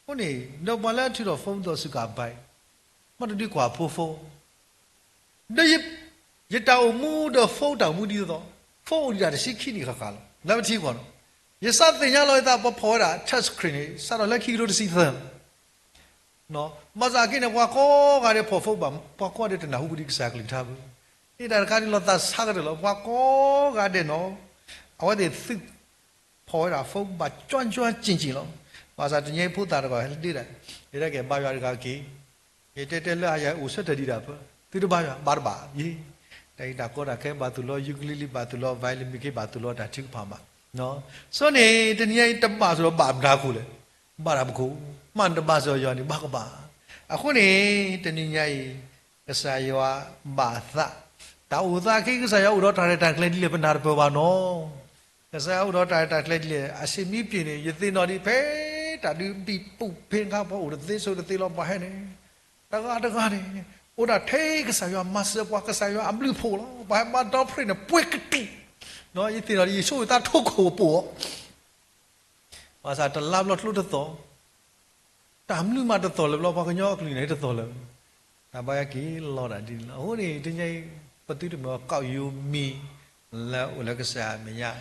အဃိန့ၣ် ဒီးပှၤလၢအထုးထီၣ် phone ဒီးစူးကါဘဲး, မ့ၢ်တဒုးကွၢ်ဖိ phone ဒီးယတၢ်အိၣ်မူဒီး phone တၢ်အိၣ်မူဒ်သိးသိး, phone အိၣ်ဒံးတၢ်တဆံခံနံၣ်ဃၣ်ဃၣ်လီၤ. လၢပထံပကီၢ်လီၤ. ယစးသ့ၣ်ညါလီၤယသး ပဖီၣ်ဝဲဒၣ် touch screen န့ၣ် စးထီၣ်လၢခံကထိတဆံသၢလီၤ. ဘၣ်ဆၣ်က့န့ၣ် ပှၤကိးဂၤဒဲးဖီၣ် phone ဘၣ်, ပှၤကိးဂၤဒဲးတနၢ်ဟူဝဲဒံးကစၢ်ကလုၢ်ကထါဘၣ်. န့ၣ်တၢ်တခါန့ၣ်လီၤသးဆါကတၢၢ်လီၤ. ပှၤကိးဂၤဒဲးနီၤ, အဝဲသ့ၣ်သုးဖီၣ်ဝဲဒၣ် phone ဘၣ်ကၠွကၠွကၠ့ၣ်ကၠ့ၣ်လီၤ. ဘၣ်ဆၣ်တနံၤအံၤဖိသၣ်တဂၤဟဲလၢဒ့ဒၣ်, ယတဲကဲဘါယွၤတဂၤက့ၤ, ယတဲတဲလၢအယၤအိၣ်ဆၢထၢၣ်ဒံးဒၣ်ဖၢ, သုတဘါယွၤ ဘၣ်တဘၣ်ယ့ၢ်, တၢ်အံၤတၢ်ကီတၢ်ခဲဘၣ်သူၣ်လီၤ ယူကလံလံဘၣ်သူၣ်လီၤ violin မ့ၢ်က့ဘၣ်သူၣ်လီၤတၢ်ထုကဖၣ်မး, စီၤန့ၣ် တနံၤအံၤတဘၣ်စ့ၢ်ဒီးဘၣ်မတၤခိၣ်လဲၣ်, ဘၣ်တၢ်ပခိၣ်, မ့ၢ်နတဘၣ်စ့ၢ်ဒီးယွၤန့ၣ် ဘၣ်ကဘၣ်. အဃိန့ၣ် တနံၤညါအံၤ ကစၢ်ယွၤဘၣ်သး, တၢ်အိၣ်သးက့ ကစၢ်ယွၤအိၣ်ဒီးတၢ်ရဲၣ်တၢ်ကျဲၤဒ်လဲၣ် ပနၢ်တပၢၢ်ဘၣ်နီၤ. ကစၢ်ယွၤအိၣ်ဒီးတၢ်ရဲၣ်တၢ်ကျဲၤဒ်လဲၣ် အဆ့ၣ်မံပ့ၣ်န့ၣ် ယသ့ၣ်နီၣ်ဒံးဖဲတၢ်ဒုးဘံၣ်ပူၣ်ဖဲခါ ပှၤအိၣ်တသ့ဆိးတသ့လီၤ ပှၤဟဲန့ၣ် တဂၤတဂၤန့ၣ် အိၣ်ဒၣ်ထဲကစၢ်ယွၤမၤစၢၤပှၤ ကစၢ်ယွၤအဘျုးအဖှိၣ်လီၤ. ပှၤဟဲဘါဒီဖျ့န့ၣ် ပှဲၤကတံၢ်, ယသ့ၣ်နီၣ်ဒံး ယဆိကမိၣ်သးထိခိၣ်ကပိာ်အီၤ ဘၣ်ဆၣ်တလါဘျီကျိတသီၣ်, တၢ်မနုၤမးတသီၣ်လၢၤဘျီ ပှၤကညီအကလုၢ်န့ၣ်တသီၣ်လၢၤ, တၢ်ဘါယွၤက့ၤလီၤဒၣ်ဒ်န့ၣ်လီၤ. အဃိန့ၣ် တနံၤအံၤ ပသုတမ့ၢ်အီၤ ကောက်ရိုးမင်း လၢအိၣ်လၢကစၢ်အမဲာ်ညါ,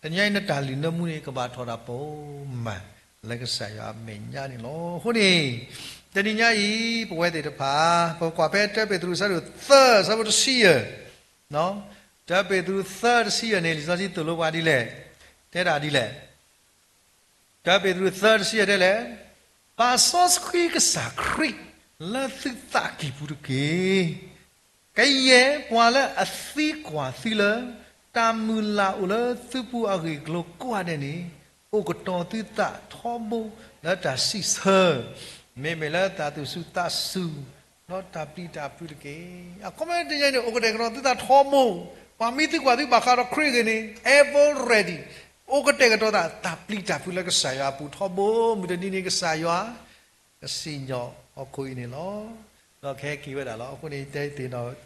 တနံၤအံၤနတၢ်လုၢ်နၢမူန့ၣ် ကဘၣ်ထီၣ်ဒၣ်ပိာ်မး လၢကစၢ်ယွၤအမဲာ်ညါန့ၣ်လီၤ. အဃိန့ၣ် တနံၤညါအံၤ ပဝဲသ့ၣ်တဖၣ် ပကွၢ်ဖဲတၢပ့းတရူး အဆၢဒိၣ်သၢ အဆၢဖိတဆံယဲၢ်, တၢပ့းတရူး သၢ တဆံယဲၢ်န့ၣ် လံာ်စီဆှံသိၣ်လိပှၤဒ်လဲၣ်, တဲဒၣ်ဒ်လဲၣ် တၢပ့းတရူး သၢ တဆံယဲၢ် တဲလဲၣ်, ဘၣ်စီဆှံကစၢ်ခရံာ် လၢသုသးကံၢ်ပူၤတက့ၢ်. ကယဲၢ်ပှၤလၢအသံကွၢ်သုလၢ တၢ်မုၢ်လၢ်အိၣ်လၢသုပူၤအဂ့ၢ်အကျိၤကိးဂၤဒဲးန့ၣ်, အိၣ်ကတီၤသုသးထီဘိလၢတၢ်စံးဆၢ, မ့မ့ၢ်လၢတၢ်သူၣ်စူၤသးစူၤ ဒီးတၢ်ပျံၤတၢ်ဖုးတက့ၢ်. အခီပညီတနံၤညါအံၤန့ၣ် အိၣ်ကတဲာ်ကတီၤသုသးထီဘိ, ပှၤမ့ၢ်သံကွၢ်သုဘၣ်ဃးဒီးခရံာ်အဂ့ၢ်န့ၣ် ever ready, အိၣ်ကတဲာ်ကတီၤသး တၢ်ပျံၤတၢ်ဖုးလၢကစၢ်ယွၤအပူၤထီဘိ, မုၢ်တနံၤန့ၣ်ကစၢ်ယွၤ ကစံၣ်ညီၣ်ဟီၣ်ခိၣ်အံၤန့ၣ်လီၤ. ဒီးကဟဲက့ၤဝဲဒၣ်လီၤ. အဃိန့ၣ် တဲသ့ၣ်နီၣ်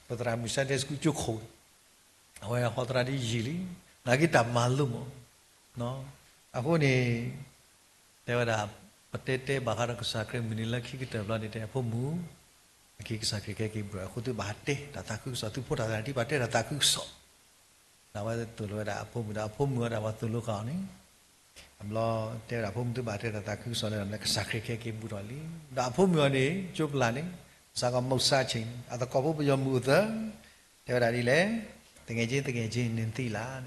ပသရၣ်မုၣ် Sunday School ကၠိခိၣ် အဝဲဟီသရၣ်ဒ်ယံာ်လံ, နာ်က့တၢ်မၤလိမး, အဃိန့ၣ် တဲဝဲဒၣ် ပတဲတဲဘၣ်ဃးဒီးကစၢ်ခရံာ်မုၢ်နံၤလၢခံကတၢၢ်ဘျီန့ၣ် တဲအဖိမုၣ်, အက့ၤကစၢ်ခရံာ်ကဟဲက့ၤဘူးဒီး အဃိသုဘၣ်ဟးတဲတၢ်သးခုကစီၣ် သုဖိတၢ်သးတံၢ်ဘၣ်တဲတၢ်သးခုကစီၣ် ဒီးအဝဲသိၣ်လိဝဲဒၣ်အဖိမုၣ်ဒီး အဖိမုၣ်အီၤဒီးပှၤသိၣ်လိဃာ်အီၤန့ၣ်, အဘျီတဲဝဲဒၣ် အဖိမုၣ်သုဘၣ်တဲတၢ်သးခုကစီၣ်လၢ ကစၢ်ခရံာ်ကဟဲက့ၤဘူးဒီးလံ. ဒီးအဖိမုၣ်အီၤန့ၣ် ကၠိပလၢ်န့ၣ် စးကီးမုၢ်ဆါဆ့ၣ် အသကိးဖိပယီၤမုၣ်အိၣ်သၢ, တဲဝဲဒၣ်ဒ်လဲၣ်, သူငယ်ချင်း သူငယ်ချင်း နင်သိလား,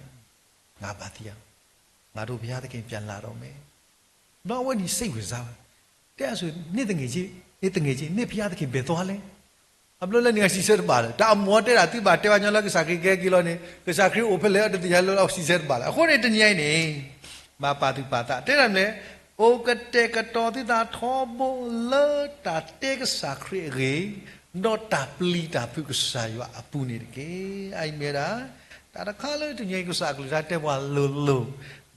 ငါဘာသိရ, ငါတို့ဘုရားသခင်ပြန်လာတော့မယ်. ဘျီအဝဲန့ၣ်စိတ်ဝင်စားဝဲ, တဲအစိၤ နင့်သူငယ်ချင်း, နင့်သူငယ်ချင်း နင့်ဘုရားသခင်ဘယ်သွားလဲ. အဘျီလၢန့ၣ် အစံးဆၢတဘၣ်လၢၤ, တၢ်အမိၢ်တဲဒၣ်သုဘၣ်တဲဝဲညီလၢကစၢ်ခရံာ်ကဟဲက့ၤလီၤန့ၣ် ကစၢ်ခရံာ်အိၣ်ဖဲလဲၣ် တသ့ၣ်ညါလၢအစံးဆၢတဘၣ်လၢၤ. အဃိန့ၣ်တနံၤအံၤန့ၣ် ဘၣ်ပာ်သူၣ်ပာ်သး တဲဒၣ်မနုၤလဲၣ် အိၣ်ကတဲာ်ကတီၤသုသးထီဘိလၢတၢ်တဲကစၢ်ခရံာ်အဂ့ၢ်, ဒီးတၢ်ပျံၤတၢ်ဖုးကစၢ်ယွၤအပူၤန့ၣ်တက့ၢ်. အအံၤမ့ၢ်ဝဲဒၣ် တၢ်တခါလၢတနံၤအံၤကစၢ်အကလုၢ်ကထါတဲပှၤလိၤလိၤ,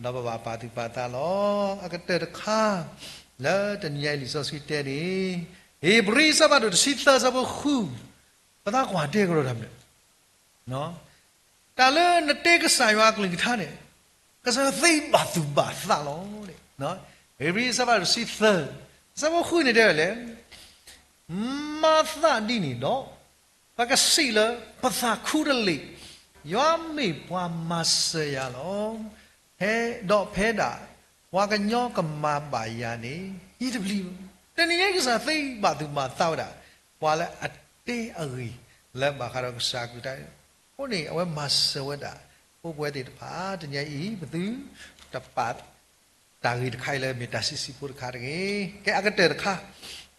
ဒီးပဘၣ်ပာ်သူၣ်ပာ်သးလီၤ. အကတၢၢ်တခါ လၢတနံၤအံၤလံာ်စီဆှံတဲန့ၣ်, ဧ့ၤဘြံၤအဆၢဖးဒိၣ်တဆံသၢအဆၢဖိဃု, ပသးကွၢ်တဲကဒီးတၢ်မနုၤ တၢ်လၢနတဲကစၢ်ယွၤအကလုၢ်ကထါန့ၣ်, ကစၢ်ယွၤသ့ဘၣ်သူၣ်ဘၣ်သးလီၤ. ဧ့ၤဘြံၤအဆၢဖးဒိၣ်တဆံသၢ, အဆၢဖိဃုန့ၣ်တဲဝဲလဲၣ်, မၤသးဒ်န့ၣ်ဒီး, ပကစံးလၢပသးခူတလ့ၢ်, ယွၤမ့ၢ်ပှၤမၤစၢၤယၤလီၤ. ဖဲ, ဒီးဖဲဒၣ်ပှၤကညီကမၤဘၣ်ယၤန့ၣ် ယတပျံၤဘၣ်. တနံၤအံၤကစၢ်သ့ဘၣ်သူၣ်ဘၣ်သးဝဲဒၣ် ပှၤလၢအတဲအဂ့ၢ်လၢဘၣ်ဃးဒီးကစၢ်အကလုၢ်ကထါ, အဃိန့ၣ် အဝဲမၤစၢၤဝဲဒၣ် ပဝဲသ့ၣ်တဖၣ် တနံၤအံၤ ပသုတပာ် တၢ်ဂ့ၢ်တခါအံၤလၢမ့ၢ်တၢ်စံးဆံးဖိတခါတဂ့ၤ. ကဲ အကတၢၢ်တခါ,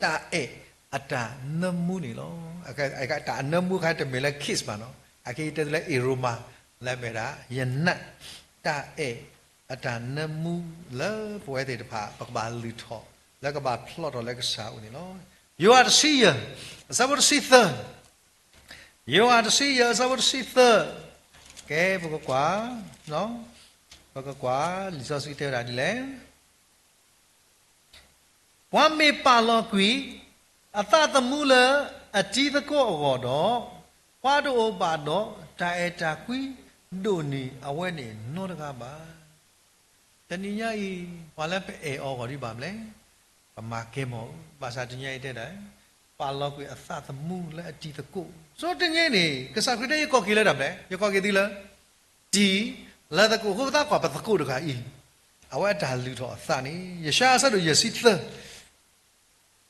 တၢ်အဲၣ်အတၢ်နၢမူန့ၣ်လီၤ. တၢ်အနၢမူအခါတမ့ၢ်လၢ kiss ဘၣ်နီၤ, အခဲအံၤတဲသုလၢ aroma လၢအမ့ၢ်ဝဲဒၣ် ယနၢ်, တၢ်အဲၣ်အတၢ်နၢမူလၢပဝဲသ့ၣ်တဖၣ် ပကဘၣ်လုၢ်ထီၣ် လၢကဘၣ်ဖျီထီၣ်လၢကစၢ်အအိၣ်န့ၣ်လီၤ. ယိၤဟၣ်တဆံယဲၢ်, အဆၢဖိတဆံသၢ, ယိၤဟၣ်တဆံယဲၢ် အဆၢဖိတဆံသၢ, ကဲ ပကကွၢ်, ပကကွၢ် လံာ်စီဆှံတဲဝဲဒၣ်ဒ်လဲၣ်. ပှၤမ့ၢ်ပာ်လီၤကွံာ်အသးသမူလၢအတံၤသကိးအဂီၢ်ဒီး, ပှၤတအိၣ်ဘၣ်ဒီးတၢ်အဲၣ်တၢ်ကွံဒိၣ်န့ၢ်အဝဲန့ၣ်နီတဂၤဘၣ်. တနံၤညါအံၤ ပှၤလၢပအဲၣ်အီၤအဂီၢ်ဒ်ဘၣ်မလဲၣ်, ပမၤကဲမီၣ်ဧိၤ, ဘၣ်ဆၣ်တနံၤညါအံၤတဲဒၣ် ပာ်လီၤကွံာ်အသးသမူလၢအတံၤသကိး. ဆိတနံၤန့ၣ် ကစၢ်ခရံာ်တဲ ယကိးက့ၤလၢတၢ်မလဲၣ်, ယကိးက့ၤသုလၢ တံၤ, လၢသကိးအဃိ ပသးကွၢ်ပသကိးတဂၤအံၤ, အဝဲအတၢ်လုၢ်ထီၣ်အသးန့ၣ် ယၡါယၤအဆၢဒိၣ်ယဲၢ်ဆံသၢ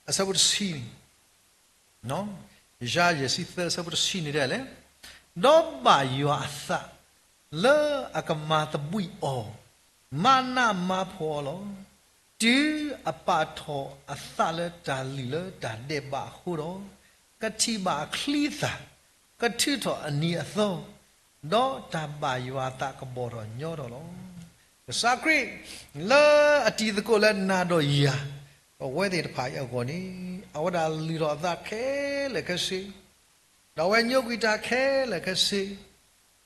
အဆၢဖိတဆံန့ၣ်, ယၡါယၤယဲၢ်ဆံသၢ အဆၢဖိတဆံန့ၣ်တဲလဲၣ်, ဒီးဘၣ်ယွၤအသး လၢအကမၤသဘှံးအီၤ, မၤနးမၤဖှီၣ်အီၤလီၤ. တုၤအပာ်ထီၣ်အသးလၢတၢ်လုၢ်လၢတၢ်ဒဲးဘးအဃိဒီး, ကထံၣ်ဘၣ်အချံအသၣ်, ကထုးထီၣ်အနံၤအသီ, ဒီးတၢ်ဘၣ်ယွၤအသးကဘီၣ်ထီၣ်ညီထီၣ်လီၤ. ကစၢ်ခရံာ် လၢအတံၤသကိးလၢနၤဒီးယၤ ပဝဲသ့ၣ်တဖၣ်အံၤအဂီၢ်န့ၣ် အဝဲဒၣ်လုၢ်ထီၣ်အသးခဲလၢာ်ခဲဆ့, ဒီးအဝဲညိကွံာ်တၢ်ခဲလၢာ်ခဲဆ့,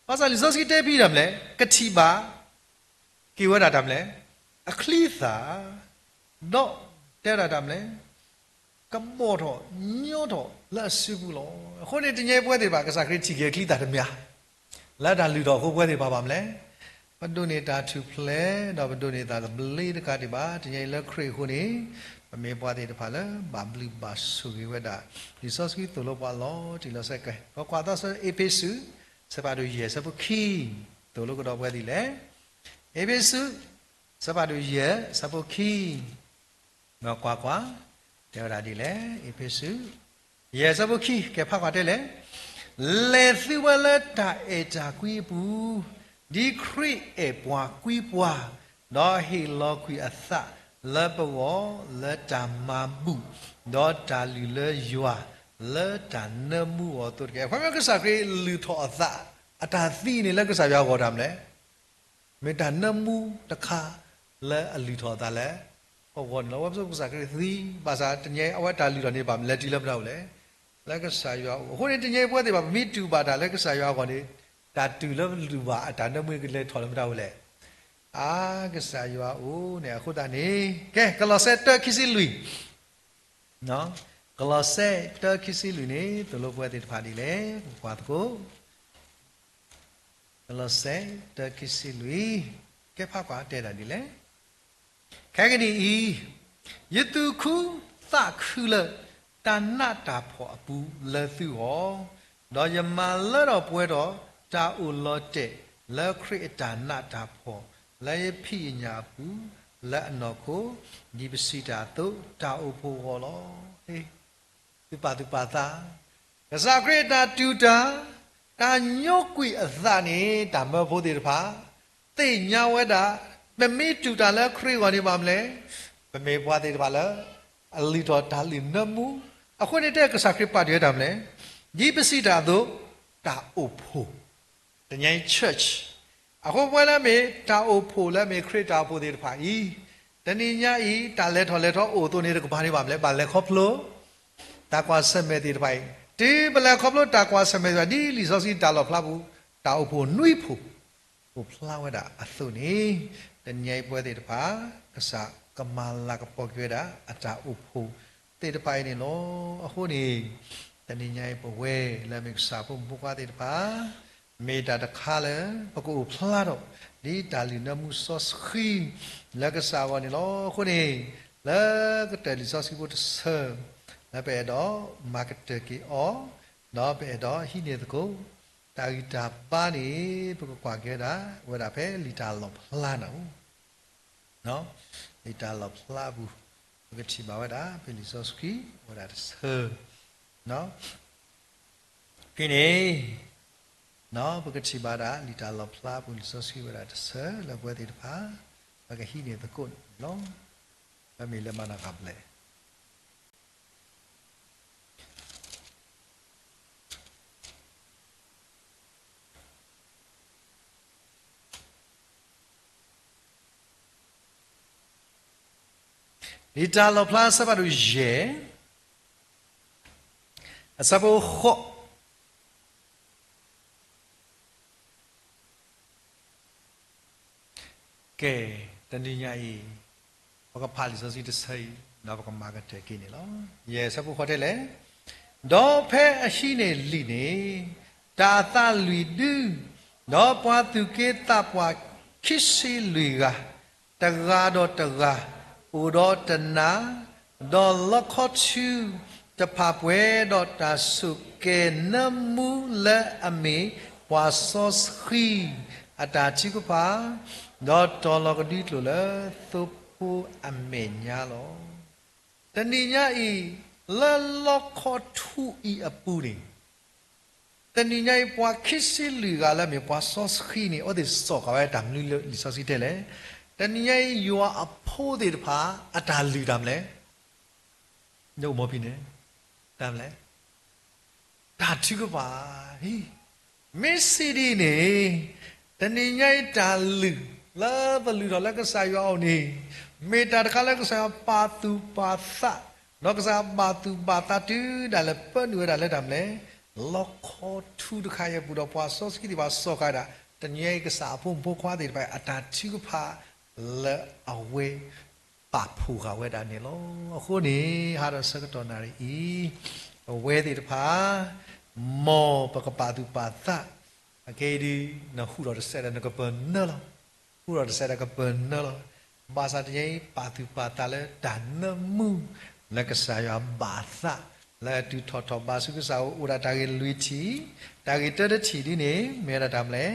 ဘၣ်ဆၣ်လံာ်စီဆှံတဲဖဲတၢ်မလဲၣ်, ကထံၣ်ဘၣ် က့ၤဝဲဒၣ်တၢ်မလဲၣ်, အချံအသၣ်, ဒီးတဲဝဲဒၣ်တၢ်မလဲၣ်, ကဘီၣ်ထီၣ်ညီထီၣ်လၢအစုပူၤလီၤ. အဃိန့ၣ် တနံၤအံၤပဝဲသ့ၣ်တဖၣ် ကစၢ်ခရံာ်ထံၣ်က့ၤအချံအသၣ်တမံၤ, လၢတၢ်လုၢ်ထီၣ်အဃိပဝဲသ့ၣ်တဖၣ်ဘၣ်မလဲၣ်, ပဒိးန့ၢ်တၢ်ထူၣ်ဖျဲး ဒီးပဒိးန့ၢ်တၢ်သဘျ့တခါဒံးဘၣ်. တနံၤအံၤလၢခရံာ်အဃိန့ၣ် ပမ့ၢ်ပှၤသ့ၣ်တဖၣ်လၢဘၣ်ဘျုးဘၣ်ဆိၣ်ဂ့ၤဝဲဒၣ် လံာ်စီဆှံသိၣ်လိပှၤလီၤတံၢ်လီၤဆဲး. ကဲ ပကွၢ်သးဆၢအ့းဖ့းစူး အဆၢဖးဒိၣ်ယဲၢ် အဆၢဖိခံ, သိၣ်လိကဒီးပှဲၤဒ်လဲၣ်. အ့းဖ့းစူး အဆၢဖးဒိၣ်ယဲၢ် အဆၢဖိခံ, ကွၢ်ကွၢ်, တဲဝဲဒၣ်ဒ်လဲၣ်. အ့းဖ့းစူး ယဲၢ် အဆၢဖိခံ, ကဲ ဖးကွၢ်တဲလဲၣ်. လဲၤသုဝဲလၢတၢ်အဲၣ်တၢ်ကွံအပူၤ, ဒ်ခရံာ်အဲၣ်ပှၤကွံပှၤ, ဒီးဟ့ၣ်လီၤကွံာ်အသးလၢပဂီၢ် လၢတၢ်မၤဘူၣ်, ဒီးတၢ်လုၢ်လၢယွၤ လၢတၢ်နၢမူအီၤအသိးတက့ၢ်. အခီပညီ ကစၢ်ခရံာ်လုၢ်ထီၣ်အသး, အတၢ်သံန့ၣ်လၢကစၢ်ယွၤအဂီၢ်တၢ်မလဲၣ်, မ့ၢ်တၢ်နၢမူတခါလၢအလုၢ်ထီၣ်အသးလၢ ပဂီၢ်န့ၣ်လီၤ. အဝဲပစိကစၢ်ခရံာ်သံ, ဘၣ်ဆၣ်တနံၤအံၤ အဝဲတၢ်လုၢ်ထီၣ်န့ၣ် ဘၣ်မလဲၤတုၤလၢမတၤအိၣ်လဲၣ်, လၢကစၢ်ယွၤအအိၣ်. အဃိန့ၣ် တနံၤအံၤပဝဲသ့ၣ်တဖၣ် ပမ့ၢ်တူၢ်ဘၣ်တၢ်လၢကစၢ်ယွၤအဂီၢ်န့ၣ် တၢ်တုၤလၢပလုၢ်ဘၣ်အတၢ်နၢမူကလဲၤထီၣ်လၢမတၤအိၣ်လဲၣ်, အါ ကစၢ်ယွၤအအိၣ်န့ၣ်. အဃိသတးန့ၣ် ကဲ ကလီးစဲ တၢ ခံဆံလွံၢ် ကလီးစဲ တၢ ခံဆံလွံၢ်န့ၣ် သိၣ်လိပဝဲသ့ၣ်တဖၣ်ဒ်လဲၣ်, ပကွၢ်သကိး. ကလီးစဲ တၢ ခံဆံလွံၢ်, ကဲ ဖးကွၢ်တဲဒၣ်ဒ်လဲၣ်. ခဲကနံၣ်အံၤ, ယသူၣ်ခုသးခုလၢ တၢ်နးတၢ်ဖှီၣ်အပူၤလၢသုဂီၢ်, ဒီးယမၤလၢထီၣ်ပှဲၤထီၣ် တၢ်အိၣ်လီၤတဲာ်လၢခရံာ်အတၢ်နးတၢ်ဖှီၣ် လၢယဖံးယညၣ်အပူၤ လၢအနီၢ်ခိ, ဒ်ပစံးတၢ်အသိး တၢ်အိၣ်ဖှိၣ်အဂီၢ်လီၤ. သုပာ်သူၣ်ပာ်သး, ကစၢ်ခရံာ်အတၢ်တူၢ်တၢ်, တၢ်ညိကွံာ်အသးန့ၣ် တၢ်မၢဖိသ့ၣ်တဖၣ် သ့ၣ်ညါဝဲဒၣ်, ပမ့ၢ်တူၢ်တၢ်လၢခရံာ်အဂီၢ်န့ၣ် ဘၣ်မလဲၣ်, ပမ့ၢ်ပှၤသ့ၣ်တဖၣ်လၢ အလုၢ်ထီၣ်တၢ်လုၢ်နၢမူ. အဃိန့ၣ်တဲ ကစၢ်ခရံာ်ပာ်တ့ၢ်ဝဲတၢ်မလဲၣ်, ဒ်ပစံးတၢ်အသိး တၢ်အိၣ်ဖှိၣ်, တနံၤအံၤ church. အဃိပဝဲလၢမ့ၢ်တၢ်အိၣ်ဖှိၣ်လၢမ့ၢ်ခရံာ်တၢ်အိၣ်ဖှိၣ်သ့ၣ်တဖၣ်အံၤ, တနံၤညါအံၤ တၢ်လဲၤထီၣ်လဲၤထီအိၣ်အသိးန့ၣ် တကပၤန့ၣ်ဘၣ်မလဲၣ်, ဘၣ်လဲၤခီဖျိ တၢ်ကွၢ်ဆၢၣ်မဲာ်သ့ၣ်တဖၣ်အံၤ, တုၤပလဲၤခီဖျိတၢ်ကွၢ်ဆၢၣ်မဲာ်သ့ၣ်တဖၣ် ဒ်လံာ်စီဆှံတၢ်လီၣ်ဖျါပူၤ တၢ်အိၣ်ဖှိၣ်နွံဖှိၣ် အိၣ်ဖျါဝဲဒၣ်အသိးန့ၣ်, တနံၤညါအံၤပဝဲသ့ၣ်တဖၣ် ကစၢ်ကမၤလၤကပီၤက့ၤဝဲဒၣ် အတၢ်အိၣ်ဖှိၣ်သ့ၣ်တဖၣ်အံၤန့ၣ်လီၤ. အဃိန့ၣ် တနံၤညါအံၤပဝဲလၢအမ့ၢ်ကစၢ်ဖိမုၣ်ဖိခွါသ့ၣ်တဖၣ် မ့ၢ်တၢ်တခါလၢ ပကအိၣ်ဖျါထီၣ် ဒ်တၢ်လုၢ်နၢမူစီဆှံ လၢကစၢ်အဂီၢ်န့ၣ်လီၤ. အဃိန့ၣ် လၢကတၢၢ်လံာ်စီဆှံဖိတဆၢ လၢပအဲၣ်ဒိးမၤကတၢၢ်က့ၤအီၤ ဒီးပအဲၣ်ဒိးဟံးန့ၢ်သကိး တၢ်ဂံၢ်တၢ်ဘါန့ၣ် ပကကွၢ်က့ၤဝဲဒၣ် ဝဲဒၣ်ဖဲလံာ်တၢ်လီၣ်ဖျါန့ၣ် လံာ်တၢ်လီၣ်ဖျါအပူၤ ပကထံၣ်ဘၣ်ဝဲဒၣ် ဖဲလံာ်စီဆှံဝဲဒၣ်တဆၢ ဖဲန့ၣ် ပကထံၣ်ဘၣ်ဒၣ် လံာ်တၢ်လီၣ်ဖျါအပူၤ လံာ်စီဆှံဝဲဒၣ်တဆၢ လၢပဝဲသ့ၣ်တဖၣ် ပကဟံးန့ၢ်သကိးန့ၣ်လီၤ. ပမ့ၢ်လၢမၤနၢၤဃာ်ဘျဲၣ် လံာ်တၢ်လီၣ်ဖျါအဆၢဖးဒိၣ်ယဲၢ် အဆၢဖိဃိး ကဲ, တနံၤညါအံၤ ပကဖးလံာ်စီဆှံတဆၢအံၤ ဒီးပကမၤကတၢၢ်က့ၤန့ၣ်လီၤ. ယဲၢ်ဆၢဖိဃိးတဲလဲၣ်, ဒီးဖဲအဟံးန့ၢ်လံာ်န့ၣ် တၢ်အသးလွံၢ်ဒု, ဒီးပှၤသူၣ်က့သးပှၢ်ခံဆံလွံၢ်ဂၤ, တဂၤဒီးတဂၤ, အိၣ်ဒီးတနၤ, ဒီးလီခီထူတဖၣ်ပှဲၤဒီးတၢ်ဆိၣ်ကဲၤနၢမူလၢအမ့ၢ်ပှၤစီဆှံ အတၢ်ထုကဖၣ်, ဒီးတီၤလီၤကဒွံကျိာ်လၢသိဖိအမဲာ်ညါလီၤ. တနံၤညါအံၤ လၢလီခီထူအံၤအပူၤန့ၣ် တနံၤညါအံၤ ပှၤခံဆံလွံၢ်ဂၤလၢအမ့ၢ်ပှၤစီဆှံန့ၣ် အဝဲသ့ၣ်စိာ်ဃာ်ဝဲတၢ်မနုၤလၢလံာ်စီဆှံတဲလဲၣ်. တနံၤညါအံၤ ယွၤအဖိသ့ၣ်တဖၣ် အတၢ်လုၢ်တၢ်မနုၤလဲၣ်. နအိၣ်မီၢ်ဖံန့ၣ် တၢ်မနုၤလဲၣ်. တၢ်ထုကဖၣ်, မ့ၢ်စံးဒ်န့ၣ် တနံၤညါအံၤတၢ်လုၢ်လၢပလုၢ်ထီၣ်လၢကစၢ်ယွၤအအိၣ်န့ၣ် မ့ၢ်တၢ်တခါလၢကစၢ်ယွၤပာ်သူၣ်ပာ်သး, ဒီးကစၢ်ယွၤဘၣ်သူၣ်ဘၣ်သးတုၤဒၣ်လဲာ်ပၢနုာ်ဝဲဒၣ်လၢတၢ်မနုၤလဲၣ်, လီခီထူတခါအံၤအပူၤဒီး ပှၤစီဆှံသ့ၣ်တဖၣ်စိာ်ဃာ်ဝဲဒၣ် တနံၤညါအံၤကစၢ်အဖိမုၣ်ဖိခွါသ့ၣ်တဖၣ် အတၢ်ထုကဖၣ်လၢအဝဲ ပာ်ဖှိၣ်ဃာ်ဝဲဒၣ်န့ၣ်လီၤ. အဃိန့ၣ် ဟါဒီးဆၢကတီၢ်နၣ်ရံၣ်အံၤ ပဝဲသ့ၣ်တဖၣ် မ်ပကပာ်သူၣ်ပာ်သး, အခဲအံၤဒုး နဟူးထီၣ်တစဲးဒီးနကပၢၤနၢလီၤ. ဟူးထီၣ်တစဲးဒီးကပၢၤနၢလီၤ. ဘၣ်ဆၣ်တနံၤညါအံၤ ပာ်သူၣ်ပာ်သးလၢတၢ်နၢမူ လၢကစၢ်ယွၤဘၣ်သး လၢအတုၤထီၣ်ထီၣ်ဘးဆူကစၢ်အအိၣ် အိၣ်ဒၣ်တၢ်ဂ့ၢ်လွံၢ်ထံၣ်, တၢ်ဂ့ၢ်တၢတထံၣ်ဒ်န့ၣ် မ့ၢ်ဝဲဒၣ်တၢ်မနုၤလဲၣ်,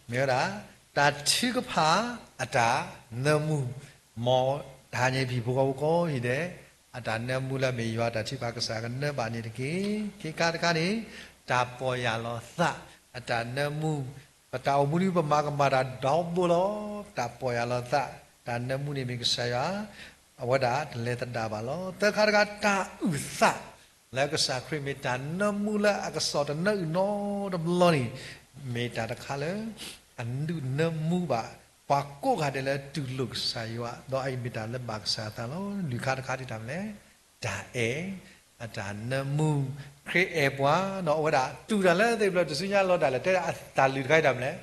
မ့ၢ်ဝဲဒၣ် တၢ်ထုကဖၣ်အတၢ်နၢမူ, မ်တဟါညါအံၤ ပဟံၣ်ဖိဃီဖိကိးဂၤဒဲး အတၢ်နၢမူလၢအမ့ၢ်ယွၤအတၢ်ထုကဖၣ်ကစၢ်ကနၢဘၣ်န့ၣ်တက့ၢ်. ခံခါတခါန့ၣ် တၢ်ပီၢ်ယၢ်လီၤသးအတၢ်နၢမူ, ပတၢ်အိၣ်မူဒ်ပမၤကမၣ်တၢ်ဒီဘိလီၤ. တၢ်ပီၢ်ယၢ်လီၤသး တၢ်နၢမူန့ၣ်မ့ၢ်ကစၢ်ယွၤ အဝဲဒၣ်တလဲၤသဒၣ်ဘၣ်လီၤ. သၢခါတခါ တၢ်အုၣ်သး လၢကစၢ်ခရံာ်မ့ၢ်တၢ်နၢမူလၢအကစီၣ်တနၢအုၣ်နီတဘျီန့ၣ် မ့ၢ်တၢ်တခါလၢ အဒုးနၢမူဘၣ် ပှၤကိးဂၤဒဲးလၢတူၢ်လိာ်ကစၢ်ယွၤ ဒီးအအံၤမ့ၢ်တၢ်လၢဘၣ်ကစၢ်အသးလီၤ. လွံၢ်ခါတခါဒ်တၢ်မနုၤလဲၣ်, တၢ်အဲၣ် အတၢ်နၢမူ, ခရံာ်အဲၣ်ပှၤ ဒီးအဝဲဒၣ်တူၢ်တၢ်လၢသ့ၣ်ဖျၢၣ်တစုညါလီၤတၢ်လဲၣ် တဲဒၣ်တၢ်လုၢ်တခါဒ်တၢ်မနုၤ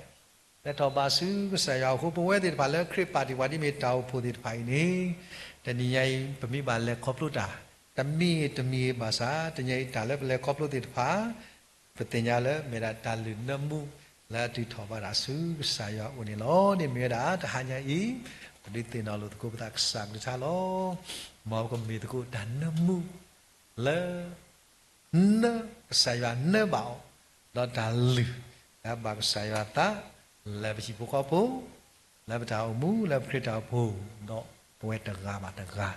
လဲၣ် လဲၤထီၣ်ဘးဆူကစၢ်ယွၤအဃိ ပဝဲသ့ၣ်တဖၣ်လၢခရံာ်ပာ်တ့ၢ်ပှၤဒ်မ့ၢ်တၢ်အိၣ်ဖှိၣ်သ့ၣ်တဖၣ်အံၤန့ၣ် တနံၤညါအံၤ ပမ့ၢ်ဘၣ်လဲၤခီဖျိတၢ် တမံၤဂ့ၤတမံၤဂ့ၤဘၣ်ဆၣ် တနံၤညါအံၤတၢ်လၢပလဲၤခီဖျိသ့ၣ်တဖၣ် ပသ့ၣ်ညါလၢမ့ၢ်ဒၣ်တၢ်လုၢ်နၢမူ လၢအတုၤထီၣ်ဘၣ်ဒၣ်ဆူကစၢ်ယွၤအအိၣ်န့ၣ်လီၤ. န့ၣ်မ့ၢ်ဝဲဒၣ်တဟါညါအံၤ ပဒုးသ့ၣ်နီၣ်လိာ်သကိးပသးကစၢ်ကလုၢ်ကထါလီၤ. မ်ပကမ့ၢ်သကိးတၢ်နၢမူ လၢ နၢ ကစၢ်ယွၤနၢဘၣ်အီၤ, ဒီးတၢ်လုၢ်လၢအဘၣ်ကစၢ်ယွၤအသး လၢပဟံၣ်ဖိဃီဖိ, လၢပတၢ်အိၣ်မူ လၢပခရံာ်တၢ်အိၣ်ဖှိၣ်, ဒီးပဝဲတဂၤဘၣ်တဂၤ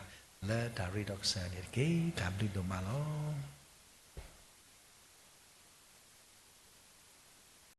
လၢတၢ်ရ့ဒီးကစၢ်ယွၤန့ၣ်တက့ၢ်. တၢ်ဘျုးဒိၣ်မးလီၤ.